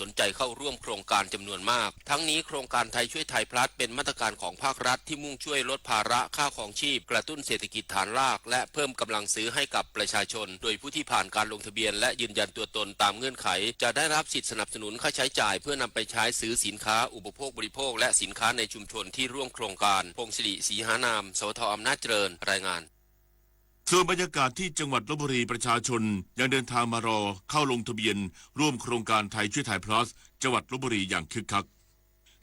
สนใจเข้าร่วมโครงการจำนวนมาก ทั้งนี้โครงการไทยช่วยไทยพลัสเป็นมาตรการของภาครัฐที่มุ่งช่วยลดภาระค่าครองชีพ กระตุ้นเศรษฐกิจฐานราก และเพิ่มกำลังซื้อให้กับประชาชน โดยผู้ที่ผ่านการลงทะเบียนและยืนยันตัวตนตามเงื่อนไข จะได้รับสิทธิ์สนับสนุนค่าใช้จ่ายเพื่อนำไปใช้ซื้อสินค้าอุปโภคบริโภค และสินค้าในชุมชนที่ร่วมโครงการ พงศิริ ศรีหานาม สวท อำนาจเจริญ รายงาน ส่วนบรรยากาศที่จังหวัดลพบุรี ประชาชนยังเดินทางมารอเข้าลงทะเบียนร่วมโครงการไทยช่วยไทยพลัส จังหวัดลพบุรีอย่างคึกคัก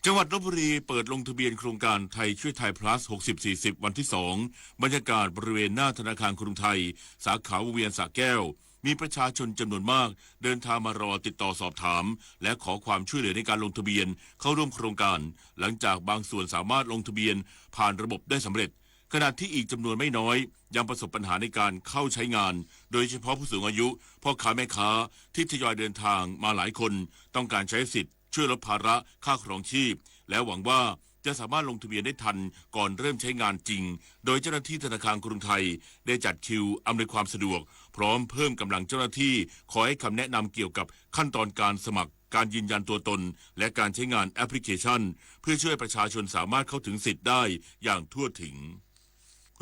จังหวัดลพบุรีเปิดลงทะเบียนโครงการไทยช่วยไทยพลัส หกสิบสี่สิบ วันที่ สอง บรรยากาศบริเวณหน้าธนาคารกรุงไทย สาขาวงเวียนสระแก้ว มีประชาชนจำนวนมากเดินทางมารอติดต่อสอบถาม และขอความช่วยเหลือในการลงทะเบียนเข้าร่วมโครงการ หลังจากบางส่วนสามารถลงทะเบียนผ่านระบบได้สำเร็จ ขณะที่อีกจำนวนไม่น้อยยังประสบปัญหาในการเข้าใช้งาน โดยเฉพาะผู้สูงอายุ พ่อค้าแม่ค้าที่ทยอยเดินทางมาหลายคน ต้องการใช้สิทธิ์ช่วยลดภาระค่าครองชีพ และหวังว่าจะสามารถลงทะเบียนได้ทันก่อนเริ่มใช้งานจริง โดยเจ้าหน้าที่ธนาคารกรุงไทยได้จัดคิวอำนวยความสะดวก พร้อมเพิ่มกำลังเจ้าหน้าที่คอยให้คำแนะนำเกี่ยวกับขั้นตอนการสมัคร การยืนยันตัวตน และการใช้งานแอปพลิเคชัน เพื่อช่วยประชาชนสามารถเข้าถึงสิทธิ์ได้อย่างทั่วถึง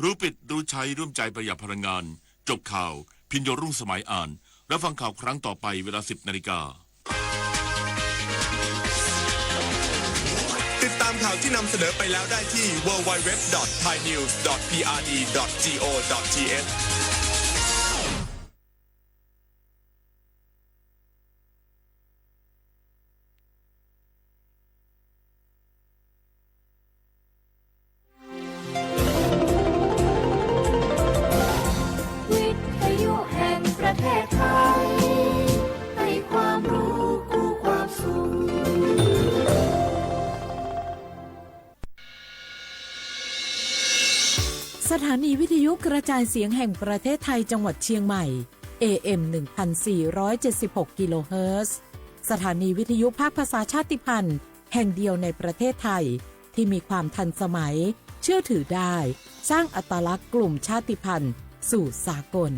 รู้ปิดรู้ใช้ร่วมใจประหยัดพลังงาน จบข่าว พิญโยรุ่งสมัยอ่าน รับฟังข่าวครั้งต่อไปเวลา สิบนาฬิกา ติดตามข่าวที่นำเสนอไปแล้วได้ที่ ดับเบิลยู ดับเบิลยู ดับเบิลยู ดอท ไทยนิวส์ ดอท พีอาร์ดี ดอท จี โอ ดอท ที เอช วิทยุแห่งประเทศไทย ให้ความรู้คู่ความสุข สถานีวิทยุกระจายเสียงแห่งประเทศไทยจังหวัดเชียงใหม่ เอ เอ็ม หนึ่งพันสี่ร้อยเจ็ดสิบหก กิโลเฮิรตซ์ สถานีวิทยุภาคภาษาชาติพันธุ์แห่งเดียวในประเทศไทย ที่มีความทันสมัย เชื่อถือได้ สร้างอัตลักษณ์กลุ่มชาติพันธุ์สู่สากล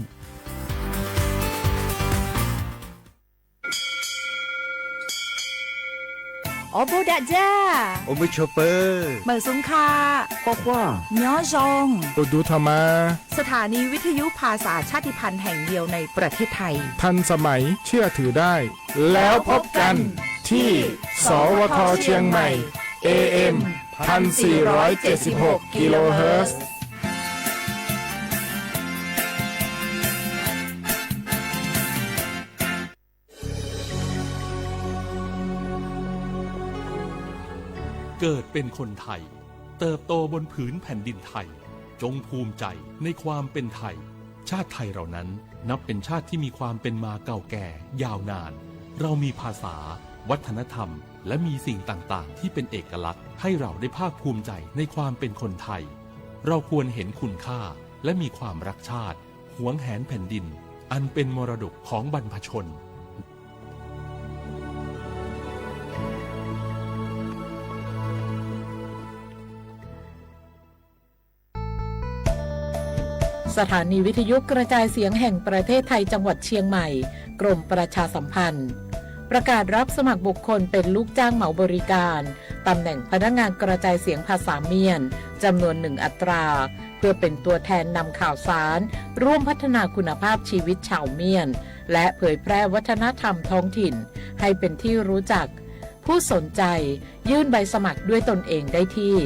အိၣ်ဘူးဒးကၠၢ်, အိၣ်မုာ်ဆိးပၢၤ, မုာ်ဆူၣ်ခါ, ကွၢ်ကွၢ်, ညီယီၢ်, အိၣ်ဒူထီၣ်မါ, สถานีวิทยุภาษาชาติพันธุ์แห่งเดียวในประเทศไทย ทันสมัย เชื่อถือได้ แล้วพบกันที่ สวท เชียงใหม่ เอ เอ็ม พันสี่ร้อยเจ็ดสิบหก กิโลเฮิรตซ์ เกิดเป็นคนไทย เติบโตบนผืนแผ่นดินไทย จงภูมิใจในความเป็นไทย ชาติไทยเรานั้นนับเป็นชาติที่มีความเป็นมาเก่าแก่ยาวนาน เรามีภาษา วัฒนธรรม และมีสิ่งต่างๆ ที่เป็นเอกลักษณ์ ให้เราได้ภาคภูมิใจในความเป็นคนไทย เราควรเห็นคุณค่า และมีความรักชาติ หวงแหนแผ่นดิน อันเป็นมรดกของบรรพชน สถานีวิทยุกระจายเสียงแห่งประเทศไทยจังหวัดเชียงใหม่ กรมประชาสัมพันธ์ ประกาศรับสมัครบุคคลเป็นลูกจ้างเหมาบริการ ตำแหน่งพนักงานกระจายเสียงภาษาเมียน จำนวนหนึ่งอัตรา เพื่อเป็นตัวแทนนำข่าวสาร ร่วมพัฒนาคุณภาพชีวิตชาวเมียน และเผยแพร่วัฒนธรรมท้องถิ่น ให้เป็นที่รู้จัก ผู้สนใจยื่นใบสมัครด้วยตนเองได้ที่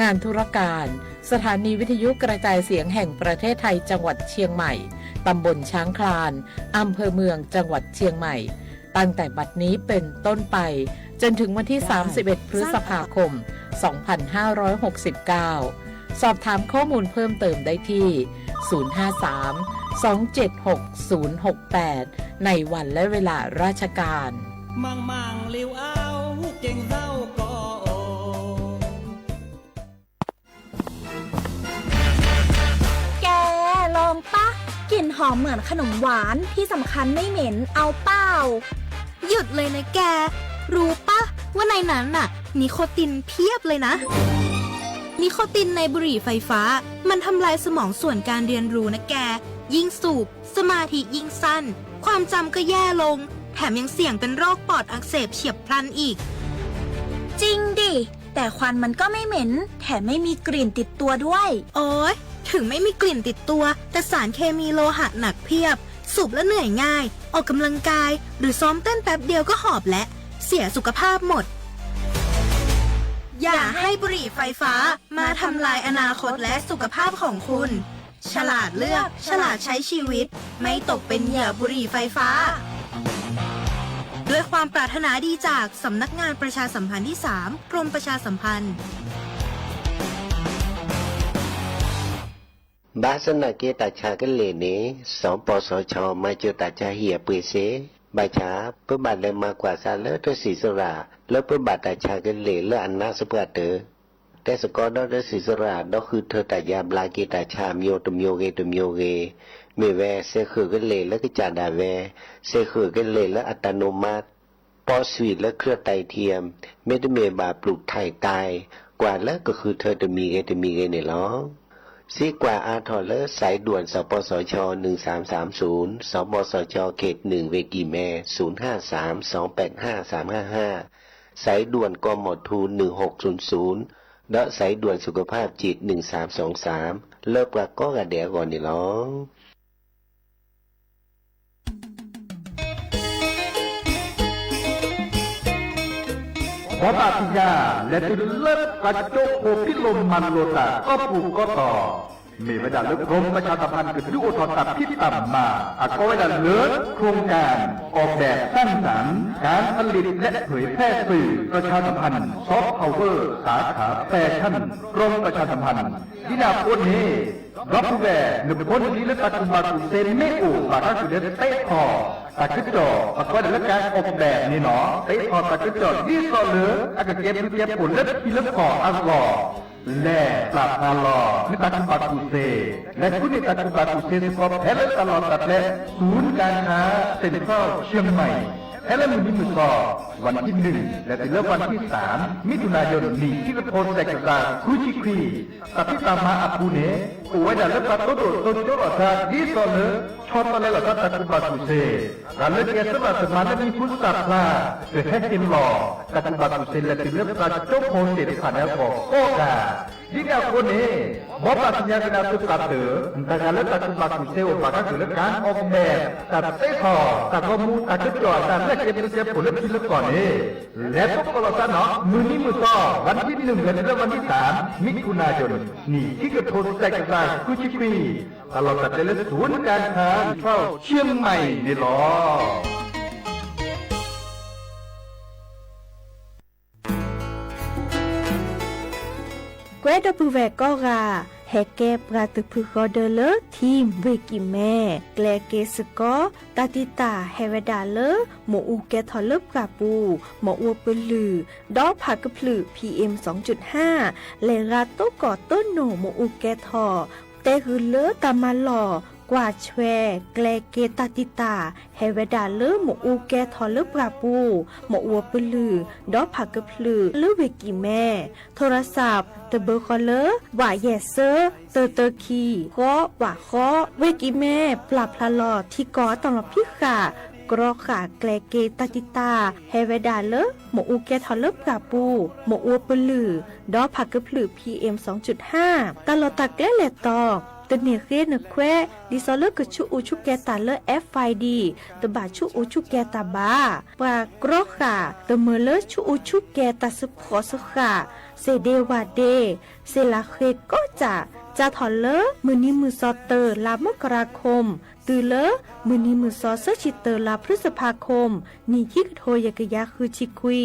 งานธุรการ สถานีวิทยุกระจายเสียงแห่งประเทศไทยจังหวัดเชียงใหม่ ตำบลช้างคลาน อำเภอเมืองจังหวัดเชียงใหม่ ตั้งแต่บัดนี้เป็นต้นไป จนถึงวันที่ สามสิบเอ็ด พฤษภาคม สองพันห้าร้อยหกสิบเก้า สอบถามข้อมูลเพิ่มเติมได้ที่ ศูนย์ห้าสาม สองเจ็ดหก ศูนย์หกแปด ในวันและเวลาราชการ แก ลองปะ กลิ่นหอมเหมือนขนมหวาน ที่สำคัญไม่เหม็น เอาเปล่า หยุดเลยนะแก รู้ปะ ว่าในนั้นน่ะ นิโคตินเพียบเลยนะ นิโคตินในบุหรี่ไฟฟ้า มันทำลายสมองส่วนการเรียนรู้นะแก ยิ่งสูบ สมาธิยิ่งสั้น ความจำก็แย่ลง แถมยังเสี่ยงเป็นโรคปอดอักเสบเฉียบพลันอีก จริงดิ แต่ควันมันก็ไม่เหม็น แถมไม่มีกลิ่นติดตัวด้วย โอ๊ย ถึงไม่มีกลิ่นติดตัว แต่สารเคมีโลหะหนักเพียบ สูบแล้วเหนื่อยง่าย ออกกำลังกาย หรือซ้อมเต้นแป๊บเดียวก็หอบและ เสียสุขภาพหมด อย่าให้บุหรี่ไฟฟ้ามาทำลายอนาคตและสุขภาพของคุณ ฉลาดเลือก ฉลาดใช้ชีวิต ไม่ตกเป็นเหยื่อบุหรี่ไฟฟ้า ด้วยความปรารถนาดีจากสำนักงานประชาสัมพันธ์ที่สาม กรมประชาสัมพันธ์ ဘၣ်ဆၣ်သနာ်က့ တၢ်ဆါကလ့ၢ်န့ၣ် စီၤပီစီၤဆီ မၤစၢၤတၢ်ဆါဟံၣ်အပှ့ၤစ့, ဘၣ်ဆၣ် ပဘၣ်လဲၤမၤကွၢ်ဆၣ်လၢတၢ်စံၣ်စိၤရၣ် လၢပဘၣ်တၢ်ဆါကလ့ၢ်လၢအနါစပှၢ်တၢၢ်, တဲစ့ၢ်ကီးဒီးတၢ်စံၣ်စိၤရၣ် ဒီးဃုထၢတၢ်ယါဘျါက့ၤတၢ်ဆါ မျိုးတမျိုးဂ့ၤတမျိုးဂ့ၤ, မ့ၢ်ဝဲ စဲးဃုာ်ကလ့ၢ်လၢကစၢ်ဒၣ်ဝဲ, စဲးဃုာ်ကလ့ၢ်လၢအတၢ်နိးမါ ပီဆွံၣ်လၢ เครื่องไตเทียม မ့တမ့ၢ်ဘၣ် ပျူၢ်ထၢၣ်တၢ် ကွၢ်လၢကဃုထၢတမံၤဂ့ၤတမံၤဂ့ၤန့ၣ်လီၤ. စံးကွၢ်အါထီၣ်လၢ สายด่วน สปสช หนึ่งสามสามศูนย์, สปสช เขตหนึ่ง เวกิแม ศูนย์ห้าสาม สองแปดห้า สามห้าห้า, สายด่วน กมธ หนึ่งหกศูนย์ศูนย์ ဒီး สายด่วนสุขภาพจิต หนึ่งสามสองสาม လၢပှၤကိးဂၤဒဲးအဂီၢ်န့ၣ်လီၤ. ဘီဘၣ်သ့ၣ်ညါ လဲၤတုၤလၢပှၤကၠိဖိဖံးလိာ်မၤလိာ်တၢ်ကီၢ်ပူၤကီၢ်တီၤ, မ့ၢ်ဝဲဒၣ်လၢ กรมประชาสัมพันธ์ ကဒုးအိၣ်ထီၣ်တၢ်ဖံးတၢ်မၤ အကိးဝဲဒၣ်လၢ โครงการออกแบบสร้างสรรค์การผลิตและเผยแพร่สื่อประชาสัมพันธ์ ซอฟต์พาวเวอร์ สาขาแฟชั่น กรมประชาสัมพันธ์ ဒ်န့ၣ်အဃိန့ၣ် ဒီပုၢ်ဝဲၢ် နဖိနလံၤလၢတၢ်ကူၣ်ဘၣ်ကူၣ်သ့မ့ၢ်အိၣ် ဘၣ်တၢ်ကူၣ်သ့တ့ထီၣ် တၢ်ကစီၣ် အကိးဝဲဒၣ်လၢ การออกแบบ န့ၣ်လီၤ. တ့ထီၣ်တၢ်ကစီၣ်ဒ်သိးလၢ အကကဲဘျုးကဲဖှိၣ်လၢထံလၢကီၢ်အဂီၢ်, လဲၤပျၢ်ဖးလီၤ နတၢ်ကူၣ်ဘၣ်ကူၣ်သ့, လဲၤဃုန့ၢ်တၢ်ကူၣ်ဘၣ်ကူၣ်သ့စ့ၢ်ကီး ဖဲလၢတၢ်လီၢ်တၢ်ကျဲ ศูนย์การค้าเซ็นทรัลเชียงใหม่ ဖဲလၢမုၢ်နံၤမုၢ်သီ วันที่หนึ่ง လဲၤတုၤလၢ วันที่สาม มิถุนายน နံၣ်ခံကထိ တကယၤဃုဆံခွံ တၢ်ဖံးတၢ်မၤအပူၤန့ၣ် အိၣ်ဝဲဒၣ်လၢပှၤသိဒိၣ်သိကၠိလိာ်သး ဒ်သိးလၢ ဆီတလဲလိာ်သးတၢ်ကူၣ်ဘၣ်ကူၣ်သ့, တၢ်လၢကဲစၢလီၤစမၤလၢမံၤဟူသၣ်ဖျါ ကဟဲက့ၤလီၤ တၢ်ကူၣ်ဘၣ်ကူၣ်သ့လဲၤတုၤလၢပှၤကၠိဖိသ့ၣ်တဖၣ်န့ၣ်အဂီၢ်ကိးဂၤ ဒ်န့ၣ်အဃိန့ၣ် ဘီဘၣ်သ့ၣ်ညါက့ၤနၤသုသးတၢၢ် နတၢ်ဂၤလၢတၢ်ကူၣ်ဘၣ်ကူၣ်သ့အိၣ်ဘၣ်တၢ်ကူၣ်လၢ การออกแบบ တၢ်တ့ထီၣ် တၢ်ဂီၤမူ တၢ်ကစီၣ်အတၢ်လၢကဲဘျုးကဲဖှိၣ်လၢထံလၢကီၢ်န့ၣ် လဲၤသကိးလိာ်သးနီၤ မုၢ်နံၤမုၢ်သီ วันที่หนึ่ง လဲၤတုၤလၢ วันที่สาม มิถุนายน နံၣ်ခံကထိ တကယၤဃုဆံခွံ တၢ်လီၢ်တၢ်ကျဲလၢ ศูนย์การค้าเซ็นทรัลเชียงใหม่ န့ၣ်လီၤ. ကွဲဒီပုၢ်ဝဲၢ်ကိးဂၤ ဟဲကဲပှၤတဖုဃီဒၢလၢ ထံၣ်ဝ့ၢ်ကံၣ်မဲ ကျဲက့ၤစ့ၢ်ကီး တၢ်တံာ်တာ်ဟဲဝဲဒၣ်လၢ မ့ၣ်အူကဲထီၣ်လၢပှၢ်ပူၤ မ့ၣ်အူပလုၢ် ဒီးဖးကဖျၢၣ် พีเอ็มสองจุดห้า လဲၤရၤတိၢ်ကီၢ်တိၢ်နိၣ်မ့ၣ်အူကဲထီၣ် တဲဂုာ်လၢတၢ်မၤလီၢ် ကွၢ်ဆွဲ ကျဲက့ၤတၢ်တံာ်တာ် ဟဲဝဲဒၣ်လၢ မ့ၣ်အူကဲထီၣ်လၢပှၢ်ပူၤ မ့ၣ်အူပလုၢ် ဒီးဖးကဖျၢၣ်လၢဝ့ၢ်ကံၣ်မဲ ထိရစး တဘၢဃီလၢ ဝးယဲၢ်စၢ တၢတၢခံ ဃီ ဝးဃီ ဝ့ၢ်ကံၣ်မဲ ပျၢ်ဖျါလီၤထံကီၢ်တၢ်လီၢ်ဖံးဃာ် ကြီဃာ်ကျဲက့ၤတၢ်တံာ်တာ် ဟဲဝဲဒၣ်လၢ မ့ၣ်အူကဲထီၣ်လၢပှၢ်ပူၤ မ့ၣ်အူပလုၢ် ဒီးဖးကဖျၢၣ် พีเอ็มสองจุดห้า တၢ်လီၢ်တၢ်ကျဲလဲၤတီၤ တန့ၢ်ဃ့နခွဲး ဒ်သိးလၢကဆူၣ်အူဆူၣ်ကဲၤတၢ်လၢ แอฟไอดี တဘၣ်ဆူၣ်အူဆူၣ်ကဲၤတၢ်ဘၣ်. ပှၤကြီဃာ် တမၢလၢဆူၣ်အူဆူၣ်ကဲၤတၢ်စၢဖှီၣ်စၢဃာ် စ့ၢ်ဒ့ဝၣ်ဒ့ စ့ၢ်လၤဃ့ကိးစၢ် စးထီၣ်လၢမုၢ်နံၤမုၢ်သီတၢ လါမကရၤခိၣ် တုၤလၢမုၢ်နံၤမုၢ်သီဆၢဆံတၢ လါဖျုစဖါခိၣ် နံၣ်ခံကထိယဲၢ်ကယၤဃုဆံခွံ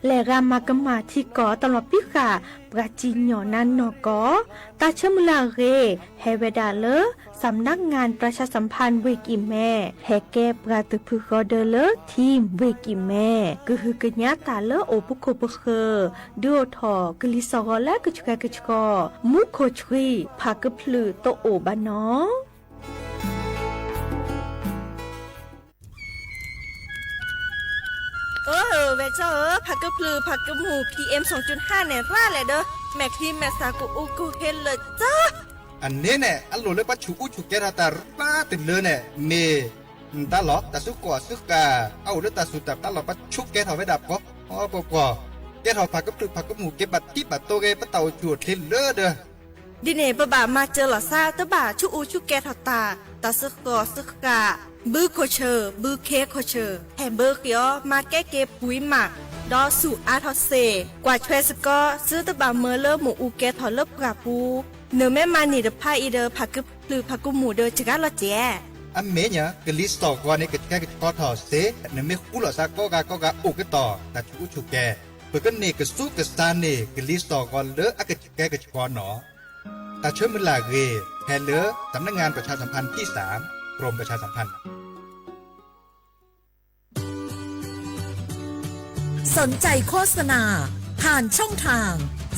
လဲၤရၤမၤကမၣ်ထံကီၢ်တၢ်လီၢ်ဖံးဃာ် ပှၤစံၣ်ညီၣ်နါနီၢ်ကီၢ် တၢ်ဆၢမုၢ်လၢ်အဂ့ၢ် ဟဲဝဲဒၣ်လၢ สำนักงานประชาสัมพันธ์ ဝ့ၢ်ကံၣ်မဲ ဟဲကဲပှၤတဖုဃီဒၢလၢ ထံၣ်ဝ့ၢ်ကံၣ်မဲ ကဟုကညးတၢ်လၢအိၣ်ပခိၣ်ပဃၢၤ ဒုးအိၣ်ထီၣ်ကလံၤစှီၤဂီၤလၢကဆှဲကဆှီ မူခိၣ်ဆှံ ဖးကဖျၢၣ်တအိၣ်ဘၣ်နီၤ. အၢ ဝဲၢ်ကၠီဧၢ, ဖးကဖျၢၣ် ဖးကမူၣ် พีเอ็มสองจุดห้า န့ၣ် ရၣ်လဲၣ်ဒီး မဲာ်ချံမဲာ်စးကအိၣ်ကဟ့လၢာ်ကၠီ. အန့ၣ်န့ၣ် အလိၣ်လၢပှၤဆူၣ်အူဆူၣ်ကဲထီၣ်တၢ်ရၣ်တလၢန့ၣ် မ့ၢ် တၢ်လီၢ် တၢ်စုကီၢ်အစုဃၣ် အအိၣ်လၢတၢ်စူၢ်တၢ်ပျၢ်လီၤ ပှၤဆိကဲထီၣ်ဝဲဒၣ်ပှီၢ်ပှီၢ်ပှီၢ်, ကဲထီၣ်ဖးကဖျုးဖးကမူၣ် က့ၤဘၣ်ထံဘၣ်တိၢ်ဂ့ၤ ပတၢ်အိၣ်ဆူၣ်အိၣ်ချ့လၢဒီး ဒ်န့ၣ် ပဘၣ်မၤစၢၤလီၤသး တဘၣ်ဆူးအူဆူးကဲထီၣ်တၢ်, တၢ်စုကီၢ်စုဃၣ်, ဘုခိၣ်ဆၢၣ် ဘုခ့ခိၣ်ဆၢၣ် ဟဲဘၢဃ့အီၤ မၤကဲက့ၤပှံၤမး, ဒီးဆူၣ်အါထီၣ်စ့ၢ်, ကွၢ်ထွဲစ့ၢ်ကီး သုတဘၣ်မၢလၢမ့ၣ်အူကဲထီၣ်လၢပှၢ်ပူၤ, နမ့ၢ်မၤန့ၢ်တဖၣ်အံၤဒီး ဖးကဖျုးဖးကမူၣ်ဒီးစှၤလီၤစဲး. အမ့ၢ်ညါ ကလံၤစိးဂီၤန့ၣ် ကဆှဲကဆှီထီၣ်စ့ၢ်, နမ့ၢ်ဃူလိာ်သးကိးဂၤကိးဂၤအိၣ်ကတီၢ် တၢ်ဆူးအူဆူၣ်ကဲ, ပကန့ၢ်ကစူကစၢ်န့ၢ် ကလံၤစိးဂီၤလၢအကဆှဲကဆှီနီၤ. တၢ်ဆၢမုၢ်လၢ်အဂ့ၢ် ဟဲလၢ สำนักงานประชาสัมพันธ์ที่สาม กรมประชาสัมพันธ์ สนใจโฆษณา ผ่านช่องทาง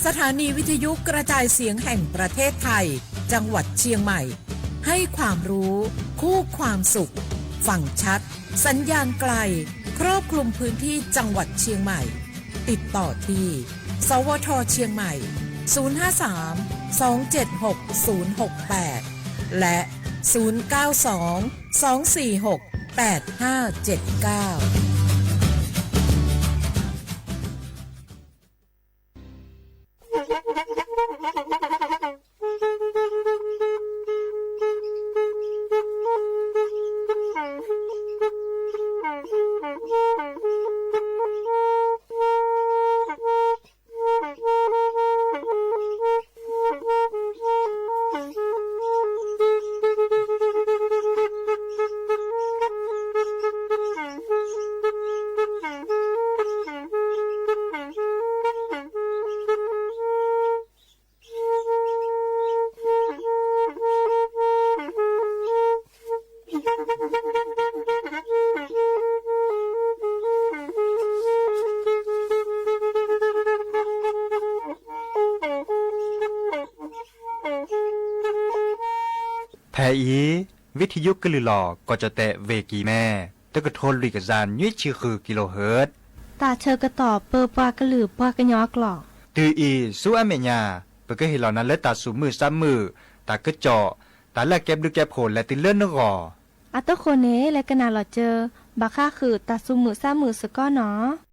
สถานีวิทยุกระจายเสียงแห่งประเทศไทย จังหวัดเชียงใหม่ ให้ความรู้ คู่ความสุข ฟังชัด สัญญาณไกล ครอบคลุมพื้นที่จังหวัดเชียงใหม่ ติดต่อที่ สวท เชียงใหม่ ศูนย์ห้าสามสองเจ็ดหกศูนย์หกแปด และ ศูนย์เก้าสองสองสี่หกแปดห้าเจ็ดเก้า ဖဲအံၤ ဝံထံယုကလုၢ်လီၤ ကီၢ်ကၠီၣ်တဲၣ် ဝ့ၢ်ကံၤမဲ တကထိလွံၢ်ကယၤနွံဆံဃု kilohertz တၢ်ဆၢကတီၢ်ပၢပှၤကလုာ်ပှၤကညီအကျိာ်. တုၤအံၤဆူအမဲာ်ညါ ပကဟ့ၣ်လီၤနၤလၢတၢ်သူၣ်မုာ်သးမုာ်, တၢ်ကစီၣ်, တၢ်လၢအကဲဘျုးကဲဖှိၣ်လဲၤတုၤလၢနဂီၢ်. အတဃိန့ၣ် လဲၤကနၣ်လီၤစၢၤ ဘၣ်ဃးဃုာ်တၢ်သူၣ်မုာ်သးမုာ်စ့ၢ်ကီးနီၤ.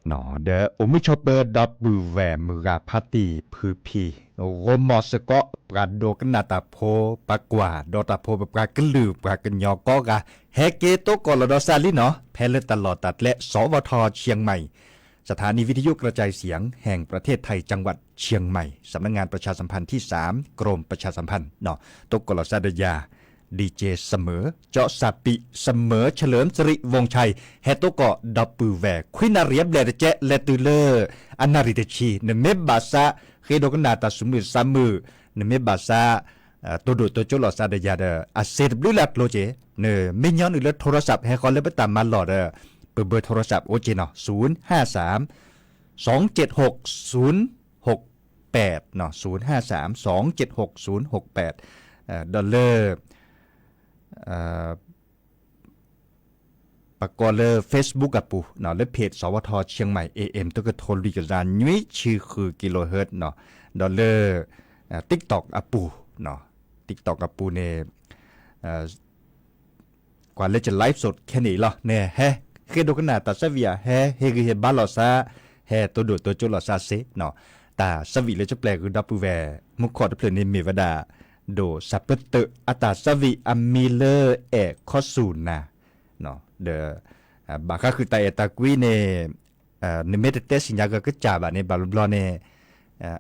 ဒီးအိၣ်မုာ်ဆိးပၢၤဒီပုၢ်ဝဲၢ်မုၢ်ဂၤဖးတံၢ်ဖုဖံ ဂီၢ်မီၢ်စ့ၢ်ကီး ပှၤဒိကနၣ်တၢ်ဖိ ပှၤကွၢ်ဒီးတၢ်ဖိ ပပှၤကလုာ်ပှၤကညီကိးဂၤ ဟဲက့ၤသကိးလီၤဒီးစးလံနီၤ ဖဲလၢတၢ်လီၢ်တၢ်ကျဲ สวท เชียงใหม่ สถานีวิทยุกระจายเสียงแห่งประเทศไทย จังหวัดเชียงใหม่ สำนักงานประชาสัมพันธ์ที่สาม กรมประชาสัมพันธ์ သကိးလီၤစၢ်ဒီးယၤ ดีเจ เสมอ เจาะสปี เสมอ เฉลิมสิริวงศ์ชัย ဟဲသကိးဒီပုၢ်ဝဲၢ် ခွံနၣ်ရံၣ်အဘျဲၣ်တကဲ လဲၤတုၤလၢ အနၣ်ရံၣ်တဆံ နမ့ၢ်ဘၣ်ဆၣ် ဃ့ဒိကနၣ်တၢ်သူၣ်မုာ်သးမုာ် နမ့ၢ်ဘၣ်ဆၣ် တိဒိၣ်တိကၠိလီၤစၢ်ဒီးယၤဒီး အစ့တဘျုးလၢအကျိၤက့ၤ နမ့ၢ်ညီနုၢ်လၢ โทรศัพท์ ဟဲဃီၤလၢပတၢ်မၤလီၢ်ဒီး ပ เบอร์โทรศัพท์ အိၣ်က့ၤနီၤ ศูนย์ห้าสาม สองเจ็ดหก ศูนย์หกแปด နီၤ ศูนย์ห้าสาม สองเจ็ดหก ศูนย์หกแปด ဒီးလၢ ပကိးလၢ Facebook အပူၤ လၢ เพจ สวท เชียงใหม่ เอเอ็ม တကထိလွံၢ်ကယၤနွံဆံဃု kilohertz နီၤ ဒီးလၢ TikTok အပူၤ TikTok အပူၤန့ၣ် ကွၢ်လၢက live စဒ် ခဲန့ၣ်အံၤလီၤ နဟဲ ဃ့ဒိကနၣ်တၢ်ဆၢဝံၣ်ဧါ ဟဲဟ့ၣ်ဂံၢ်ဟ့ၣ်ဘါလီၤစၢ် ဟဲတိဒိၣ်တိကၠိလီၤစၢ်စ့နီၤ တၢ်ဆၢဝံၣ်လၢကပျဲၢ်ဂုၤဒီပုၢ်ဝဲၢ် မူခိၣ်တဖျၢၣ်န့ၣ်မ့ၢ်ဝဲဒၣ် ဒိၣ်စၢ်ပၢတၢးအတၢ်ဆၢဝံၣ်အမံၤလၢအဲၣ်ခီဆူၣ်နၤ ဒီး ဘၣ်ဃးဃုာ်တၢ်အဲၣ်တၢ်ကွံန့ၣ် နမ့ၢ်တတဲသ့ၣ်ညါဂ့ၤကစၢ်ဘၣ်န့ၣ် ဘၣ်ဘျီဘျီန့ၣ်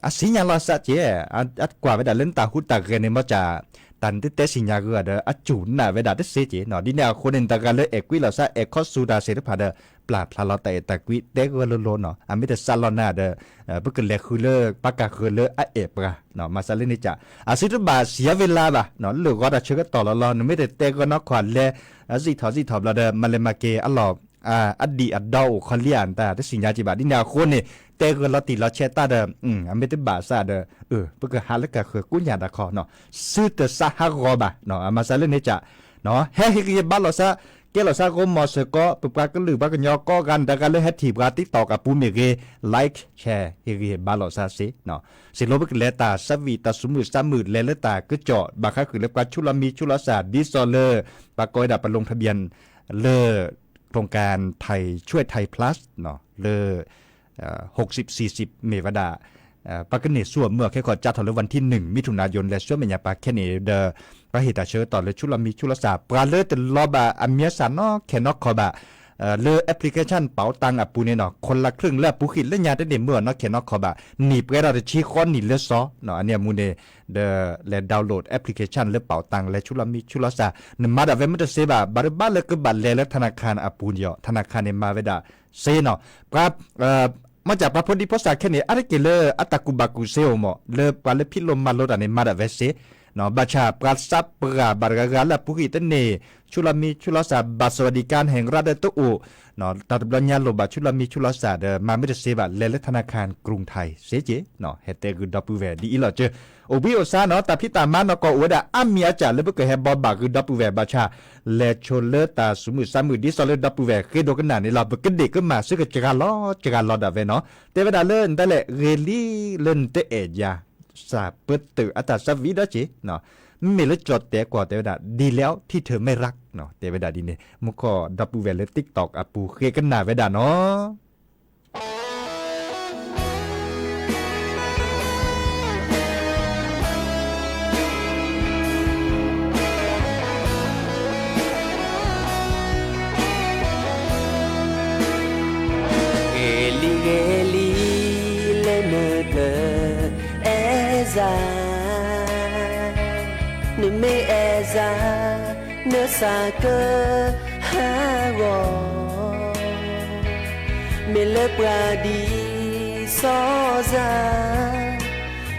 အသ့ၣ်ညါလီၤစၢ်က့ၤ အကွၢ်ဝဲဒၣ်လၢနတၢ်ဟူးတၢ်ဂဲၤန့ၣ်မ့ၢ်ကၢ် တၢ်နတတဲသ့ၣ်ညါဂ့ၤဒီး အစူၢ်နာ်ဝဲဒၣ်တသ့က့ၤနီၤ ဒ်န့ၣ်အဃိန့ၣ် နတဂၤလၢအဲၣ်ကွံလီၤစၢ် အဲၣ်ခီဆူၣ်တၢ်သ့ၣ်တဖၣ်ဒီး ပျၢ်ဖျါလီၤတၢ်အဲၣ်တၢ်ကွံ တဲဂ့ၤလိၤလိၤနီၤ အမ့ၢ်တစးလီၤနၤဒီး ပကလဲၤဃုလၢပၢ်ကၤဃၢၤလၢအအဲၣ်ပှၤ မၤစၢ်လၢန့ၣ်ကၢ် အသုတဘၣ်စံးအီၤဝဲလၢဘၣ် လၢာ်ဂီၤတၢ်ဆၢကတီၢ်လီၤလီၤ နမ့ၢ်တတဲဂ့ၤနီၢ်ခီၣ်လဲ စံၣ်ထီၣ်စံၣ်ထီၣ်ဘျီဒီး မၤလဲၤမၤက့ၤအလီၢ် အဒံၣ်အဒီအိၣ်ခီလံဧါ နတၢ်တသ့ၣ်ညါက့ၤဘၣ် ဒ်န့ၣ်အဃိန့ၣ် တဲဂ့ၤလီၤတံၢ်လီၤဆဲးတၢ်ဒီး အမ့ၢ်တဘၣ်စၢ်ဒီး ပကဟးလၢကၤဃၢၤကိးညၣ်တၢ်ခီနီၤ သုတစးဟးဂီၤဘၣ် အမၤစၢ်လၢန့ၣ်ကၢ် ဟဲဟ့ၣ်ဂံၢ်ဟ့ၣ်ဘါလီၤစၢ် ကဲလီၤစၢ်ဂီၢ်မီၢ်စ့ၢ်ကီး ပပှၤကလုာ်ပှၤကညီကိးဂၤ နတဂၤလၢဟဲထံၣ်ပှၤ TikTok အပူၤမ့ၢ်ဂ့ၤ like share ဟ့ၣ်ဂံၢ်ဟ့ၣ်ဘါလီၤစၢ်စ့ စံးလီၤပကလဲၤတၢ်ဆၢဝံၣ်တၢ်သူၣ်မုာ်သးမုာ် လဲၤလၢတၢ်ကစီၣ် ဘၣ်ဃးဃုာ်လၢပှၤဆူၣ်လီၤမံဆူၣ်လီၤစၢ် ဒ်သိးလၢ ပှၤကိးဝဲဒၣ်ပ ลงทะเบียน လၢ โครงการไทยช่วยไทย Plus လၢ หกสิบ สี่สิบ မ့ၢ်ဝဲဒၣ် ပှၤကန့ၢ်ဆူၣ်အမုၢ်အခဲခီၣ် စးထီၣ်လၢ วันที่หนึ่ง มิถุนายน လဲၤဆူမဲာ်ညါပှၤခဲန့ၣ်ဒီး ပှၤဟ့ၣ်တၢ်ဆၢကတီၢ်လၢဆူၣ်လီၤမံဆူၣ်လီၤစၢ် ပှၤလၢတလီၤဘၣ်အမံၤအသၣ်နီၢ်ခဲနီၢ်ခီဘၣ် လၢ application ပာ်တၢ်အပူၤန့ၣ်နီၤ คนละครึ่ง လၢအပူၤဃံးလၢညါတန့ၢ်မုၢ်အီၤနီၢ်ခဲနီၢ်ခီဘၣ် နံၣ်ပှဲၤဒီးတဆံဃီနံၣ်လၢစီ အန့ၣ်အမူန့ၣ် ဒီးလဲၤ download application လၢပာ်တၢ်လဲၤဆူၣ်လီၤမံဆူၣ်လီၤစၢ် နမၤဒၣ်ဝဲမ့ၢ်တသ့ဘၣ် ဘၣ်တဘၣ်လၢကဘၣ်လဲၤလၢ ธนาคาร အပူၤန့ၣ် ธนาคาร န့ၣ်မၤဝဲဒၣ်စ့နီၤ ပှၤ မ့ၢ်ကၢ်ပှၤဖိဒံဖိသၣ်ခဲန့ၣ် အါတက့ၢ်လၢအတၢ်ကူၣ်ဘၣ်ကူၣ်သ့အိၣ်မး လၢပှၤလၢဖံးလိမၤလိတၢ်န့ၣ် မၤဒၣ်ဝဲစ့ ဘၣ်ဆၣ်ပှၤသးပှၢ်ဘၣ်တဂၤဂၤလၢအပူၤဃံးတန့ၢ် ဆူၣ်လီၤမံဆူၣ်လီၤစၢ် บัตรสวัสดิการแห่งรัฐ ဒီးတအိၣ် တၢ်တဘျီညါလိၣ်ဘၣ်ဆူၣ်လီၤမံဆူၣ်လီၤစၢ်ဒီး မၤမ့ၢ်တသ့ဘၣ် လဲၤလၢ ธนาคารกรุงไทย စ့က့ၤ ဟဲတဲဂ့ၤဒီပုၢ်ဝဲၢ် ဒ်အံၤလီၤစၢၤ အိၣ်ဘှံးအိၣ်သါနီၤ တၢ်ဖံးတၢ်မၤနီၢ်ကီၢ်အိၣ်ဝဲဒၣ်အါမံၤအါစၢ်လၢပကဟဲဘီဘၣ်ဂ့ၤဒီပုၢ်ဝဲၢ် ဘၣ်ဆၣ် လဲၤဆိလၢတၢ်သူၣ်မုာ်သးမုာ် ဒ်သိးလၢဒီပုၢ်ဝဲၢ်ဃ့ဒိကနၣ်န့ၣ်လီၤ ပကဒ့ၣ်ကမၣ် သုကစှၤလီၤစှၤလီၤဒၣ်ဝဲနီၤ တဲဝဲဒၣ်လၢနတၢ်လဲၣ် ဂ့ၤလံလၢနတအဲၣ်ယၤ စၢ်ပၢတၢးအတၢ်သးဝံၣ်ဒီးစ့ မ့မ့ၢ်လၢကၠီၣ်တဲာ်ကွီၢ်တဲဝဲဒၣ် ดีแล้วที่เธอไม่รัก တဲဝဲဒၣ်ဒ်န့ၣ် မူခိၣ်ဒီပုၢ်ဝဲၢ်လၢ TikTok အပူၤဃ့ကနၣ်ဝဲဒၣ်နီၤ ဂ့ၤလံဂ့ၤလံ လၢနကအဲၣ်စၢ် နမ့ၢ်အဲၣ်စၢ် နစၢ်ကဟးဂီၤ မ့ၢ်လၢပှၤဒ်စီၤစၢ်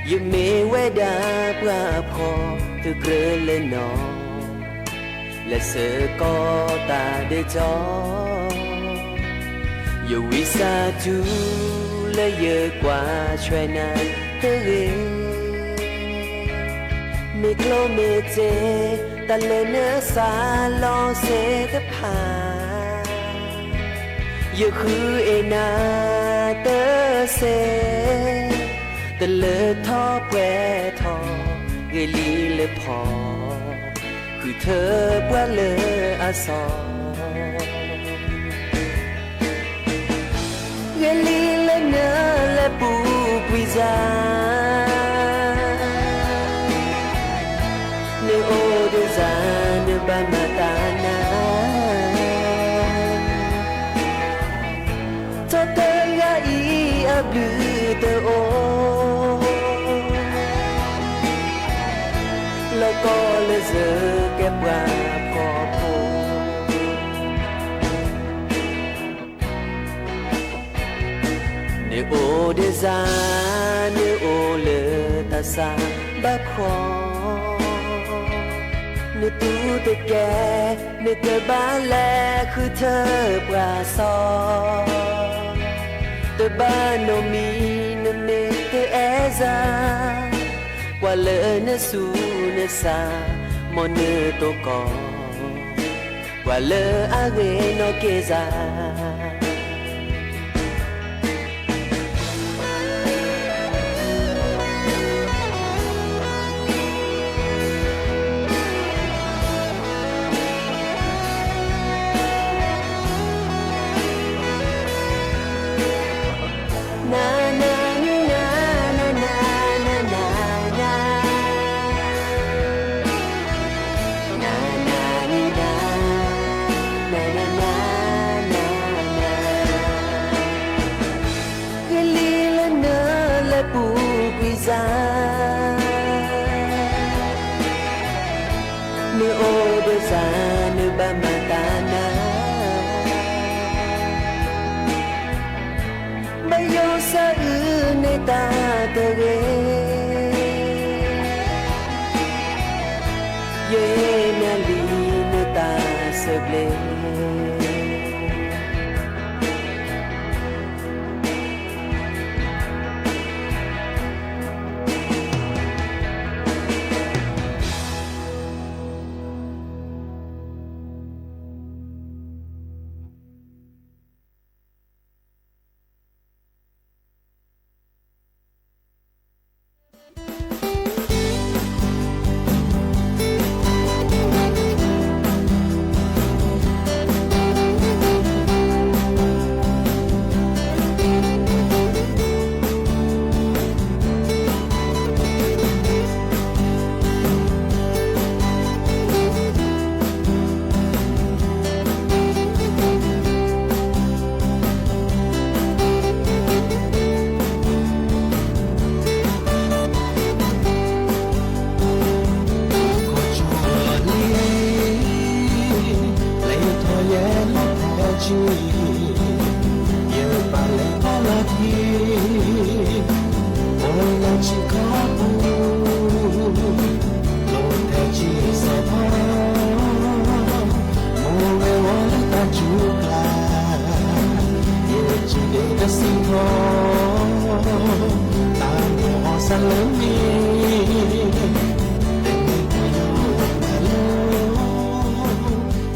ယမ့ၢ်ဝဲဒၣ်ပှၤဖှီၣ်တကြၢးလၢနီၤ လဲၤဆၢကီးတၢ်ဒဲးကၠီ ယဝံသးစူၤလၢယကွၢ်ဆွဲနၤတဂ့ၤ မ့ၢ်ကျိၣ်မ့ၢ်စ့ တၢ်လၢနသးလီၤစ့တဖၣ် ယဃုအ့ၣ်နၤတစဲး တလၢထီၣ်ပှဲၤထီၣ် ဂ့ၤလံလၢဖီ ဃုထၢပှၤလၢအစီၤ ကလံၤလၢနလဲၤပူၤကွံာ်စၢ်, နအိၣ်ဒီးစၢ် နဘၣ်မၤတၢ်နၤ, ထီၣ်တဂၤအံၤအဘျုးတအိၣ်, လီၤကီလၢစၢၤကဲပှၤဖှီၣ်ဖိ နအိၣ်ဒီးစၢ်, နအိၣ်လၢတၢ်ဆါဘၣ်ခီ, နတူၢ်တကဲ, နတဘၣ်လဲၤဃုထၢပှၤစီၤ, တဘၣ်နီတမံၤ နမ့ၢ်တအဲၣ်စၢ်, ပှၤလၢနဆူးနဆါ မ်နတိၢ်ကီၢ် ပှၤလၢအဂ့ၤနီၢ်က့ၢ်စၢ် ကလံၤလၢနလဲၤပူၤကွံာ်စၢ်, နအိၣ်ဒီးစၢ် နဘၣ်မၤတၢ်နၤ, ဘၣ်ယိၣ်စၢ်အုးန့ၢ်တၢ်တဂ့ၤ, ယမၤလံနတၢ်ဆၢဘျ့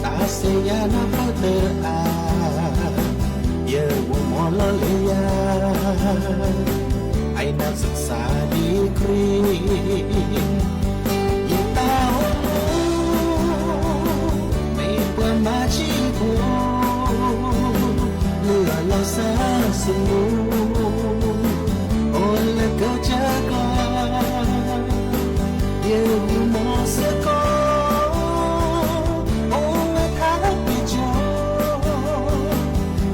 တၢ်စံးယၤနၢ်ပၢၢ်တၢ်အါ, ယဝံၤမီၢ်လီၤလၢယၤ, အံၤနၢ်စၢ်စၢ်ဒ်ခရံာ်, ယတၢ်အိၣ်မူ မ့ၢ်ပှၤမၤဆံးဖိ, လုၢ်အလီၢ်စၢ်စမူ အိၣ်လၢကစၢ်ကျါ, ယဝံၤမီၢ်စ့ၢ်ကီး အိၣ်လၢထးပ့ၤကီၤ,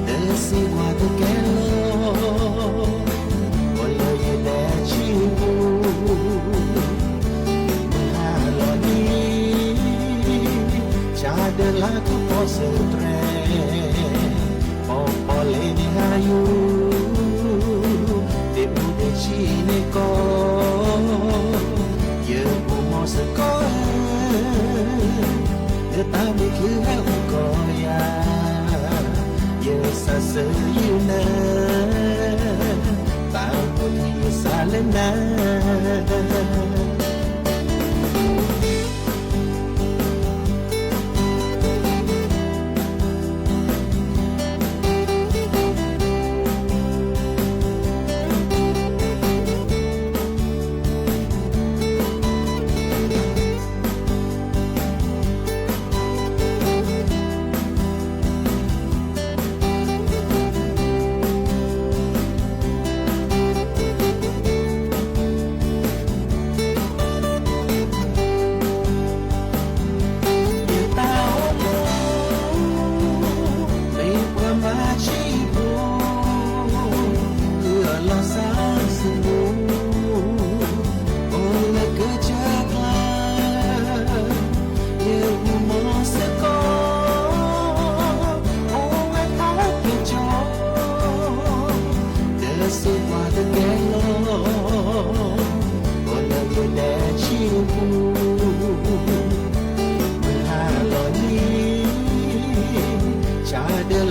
တစံးဝါတကဲလီၤ, အိၣ်လၢယဒဲကံပူၤ, မုၢ်ဟါလီၤနံၤ, ဆါဒၢလါထူၣ်ဖီစၢၤတြဲၤ ပီပီလဲၤန့ၣ်ဟါယူၤ, ဒ့မုၣ်ဒ့ဆံးန့ၣ်ကီး, ယအိၣ်မီၢ်စ့ၢ်ကီးဧၢ, လၢတၢ်မ့ၢ်ချုးဟဲအိၣ်ကီးယၤ, ယစၢ်စၢ်ယုၢ်နၤ, တၢ်အိၣ်မူထံယစၢ်လၢနၤ.